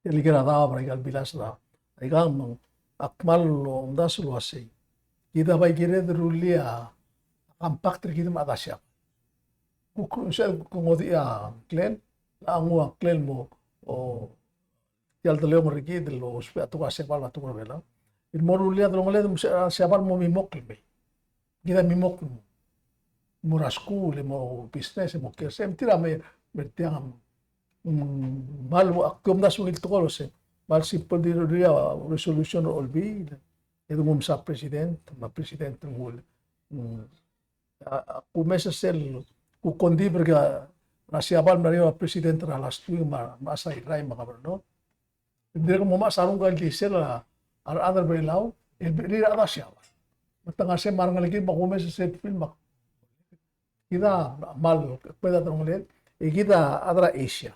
Tia el ikel a daob er a ikal bilas er a, aikang me ng, ak kmal omdasu el uasei, kid a bai kired el rullii a compact er kid me a rechad er a Siabal. Kuk, sel kuk ngodech a ngklel, a nguu a ngklel el mo, o, tia el deleongel er kid el ousbech a tekoi er a Siabal me a tekoi er a Belau. El mo rullii a delongeled me se, a, Siabal mo mimokl el mei. Kid a mimokl el mo er a skuul, e mo business, e mo kiei er sei, me tir a mei, me er tiang. Mm, mal, ak di omdasu el tekoi el uasei, mal simple di rullii a resolution er a Olbiil, e de nguu msa president, me a president el nguu el, mm, a, a kumes sel kuk kondib er a Siabal me a president er a last week me a, me a Sai Rai me a governor. Ng dirrek el mo mechas a renguk el di sel a rechad er a Belau el bechir a rechad er a Siabal. Me te ngar sei me a rengelekir me a kumes sel film me a kid a mal kmeed a delongeled, e kid a chad er a Asia.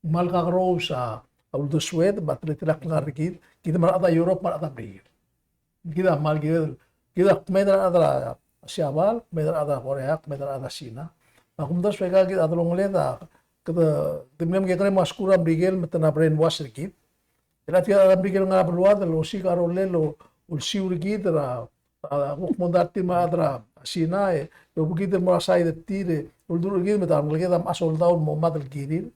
Mal kakerous a uldesued me a teletelel a klengar er kid, kid me a rechad er a Europe me a rechad er a Merikel. Kid a mal kired, kid a kmeed er a rechad er a Siabal, kmeed er a rechad er a Korea, kmeed er a rechad er a Sina. Me a kumdasu e aika kid a delongeled a, kede, kede mle mekekerei me a skuul er a Merikel me te mla brainwash er kid. E le tia a rechad er a Merikel el ngar er a beluad el osiik a rolel el olsiu er kid er a, a, kuk mondai er tir me a rechad er a Sina, e, e obekid el mo er a side er tir, e, uldurech er kid me te ngeleked a mechas a soldau el mo mad el kirir.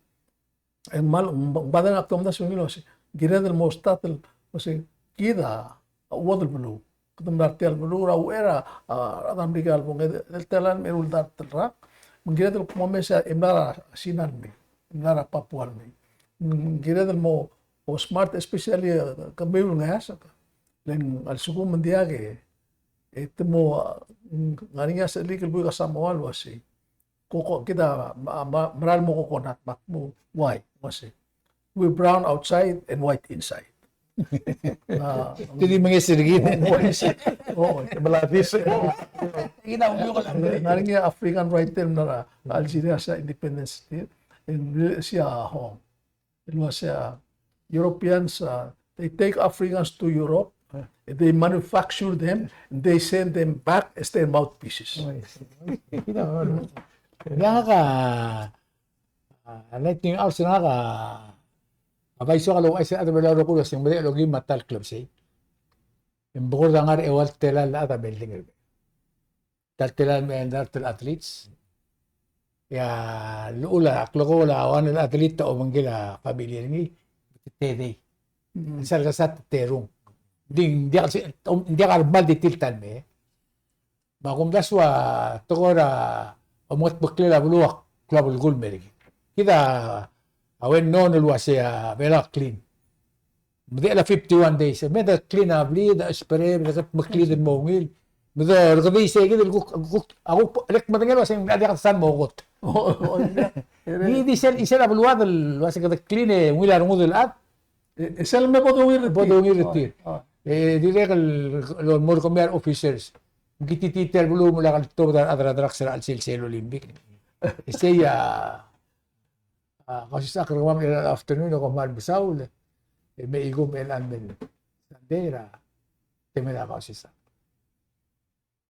E ng mal, ng ba-, ng bade ngak a omdasu el ngii el uasei, kired el mo start el uasei, kid a chuodel beluu. Kede mla er tia el beluu er a uchei er a, a, rechad er a Merikel el bong, e, el telan me eru el dart el rak. Me ng kired el kmo mesa e mla er a Sina el mei, e mla er a Papua el mei. Me ng kired el mo, o smart, especially, e, kemiu el ngeasek. Le ng a lsekum e ng diak e, e te mo, a, ng ngar er ngii a sechelik el buik a Samoa el uasei, koko, kid a, ma, ma, mera el mo coconut, me ak mo, why? Uasei, we brown outside and white inside. Te di mengeser er kid. Oh, te meladis. Ng ngar er ngii a African writer el mla er a Algeria, se er a independence, e ng ua se a, Europeans, uh, they take Africans to Europe, uh, they manufacture them, and they send them back as their mouthpieces. Ia ngak a, a, nineteen hours ngak a, a bai soak el ouchais er a rechad er a Belau el rokui el uasei ng medechel okeim a ta el klebesei. E ng bekord a ngar er a eua el telael el chad a melding er a ta el telael el, el athletes. Ia, llechul a klekool a one el athlete a obengkel a family er ngii, te tedei. Mm. Sel kesai te terung. Ng di, ng diak, ng diak a kmal di tir el ta el mei. Me a kumdasu a tekoi er a omengetmeklel a beluu a klou a belkul el mer kid. Kid a well known el uasei a Belau a clean. Medechel a fifty-one days. Me de clean a blid, de spray, de ketmeklid el mo ungil. Me de rekedii sei kid el kuk, kuk, a kuk, lek medengei el uasei ng diak a desal mo kot. Oh, oh, yeah. Di, di sel, di sel a beluad el uasei kede clean e ungil a rengud el chad. E, e sel me bo dongir er tir. Bo dongir er tir. Oh, oh. E dirrek el, el mo er kemiu a re officers. Ng kitititei a beluu me lak el tobed a rechad er a drugs er a chelsel sel Olympic. E sei a A, Kausisechakl, er kemam er chelecha el afternoon e kom kmal mesaul, e me ikum er chelecha el Sunday er a temel a Kausisechakl.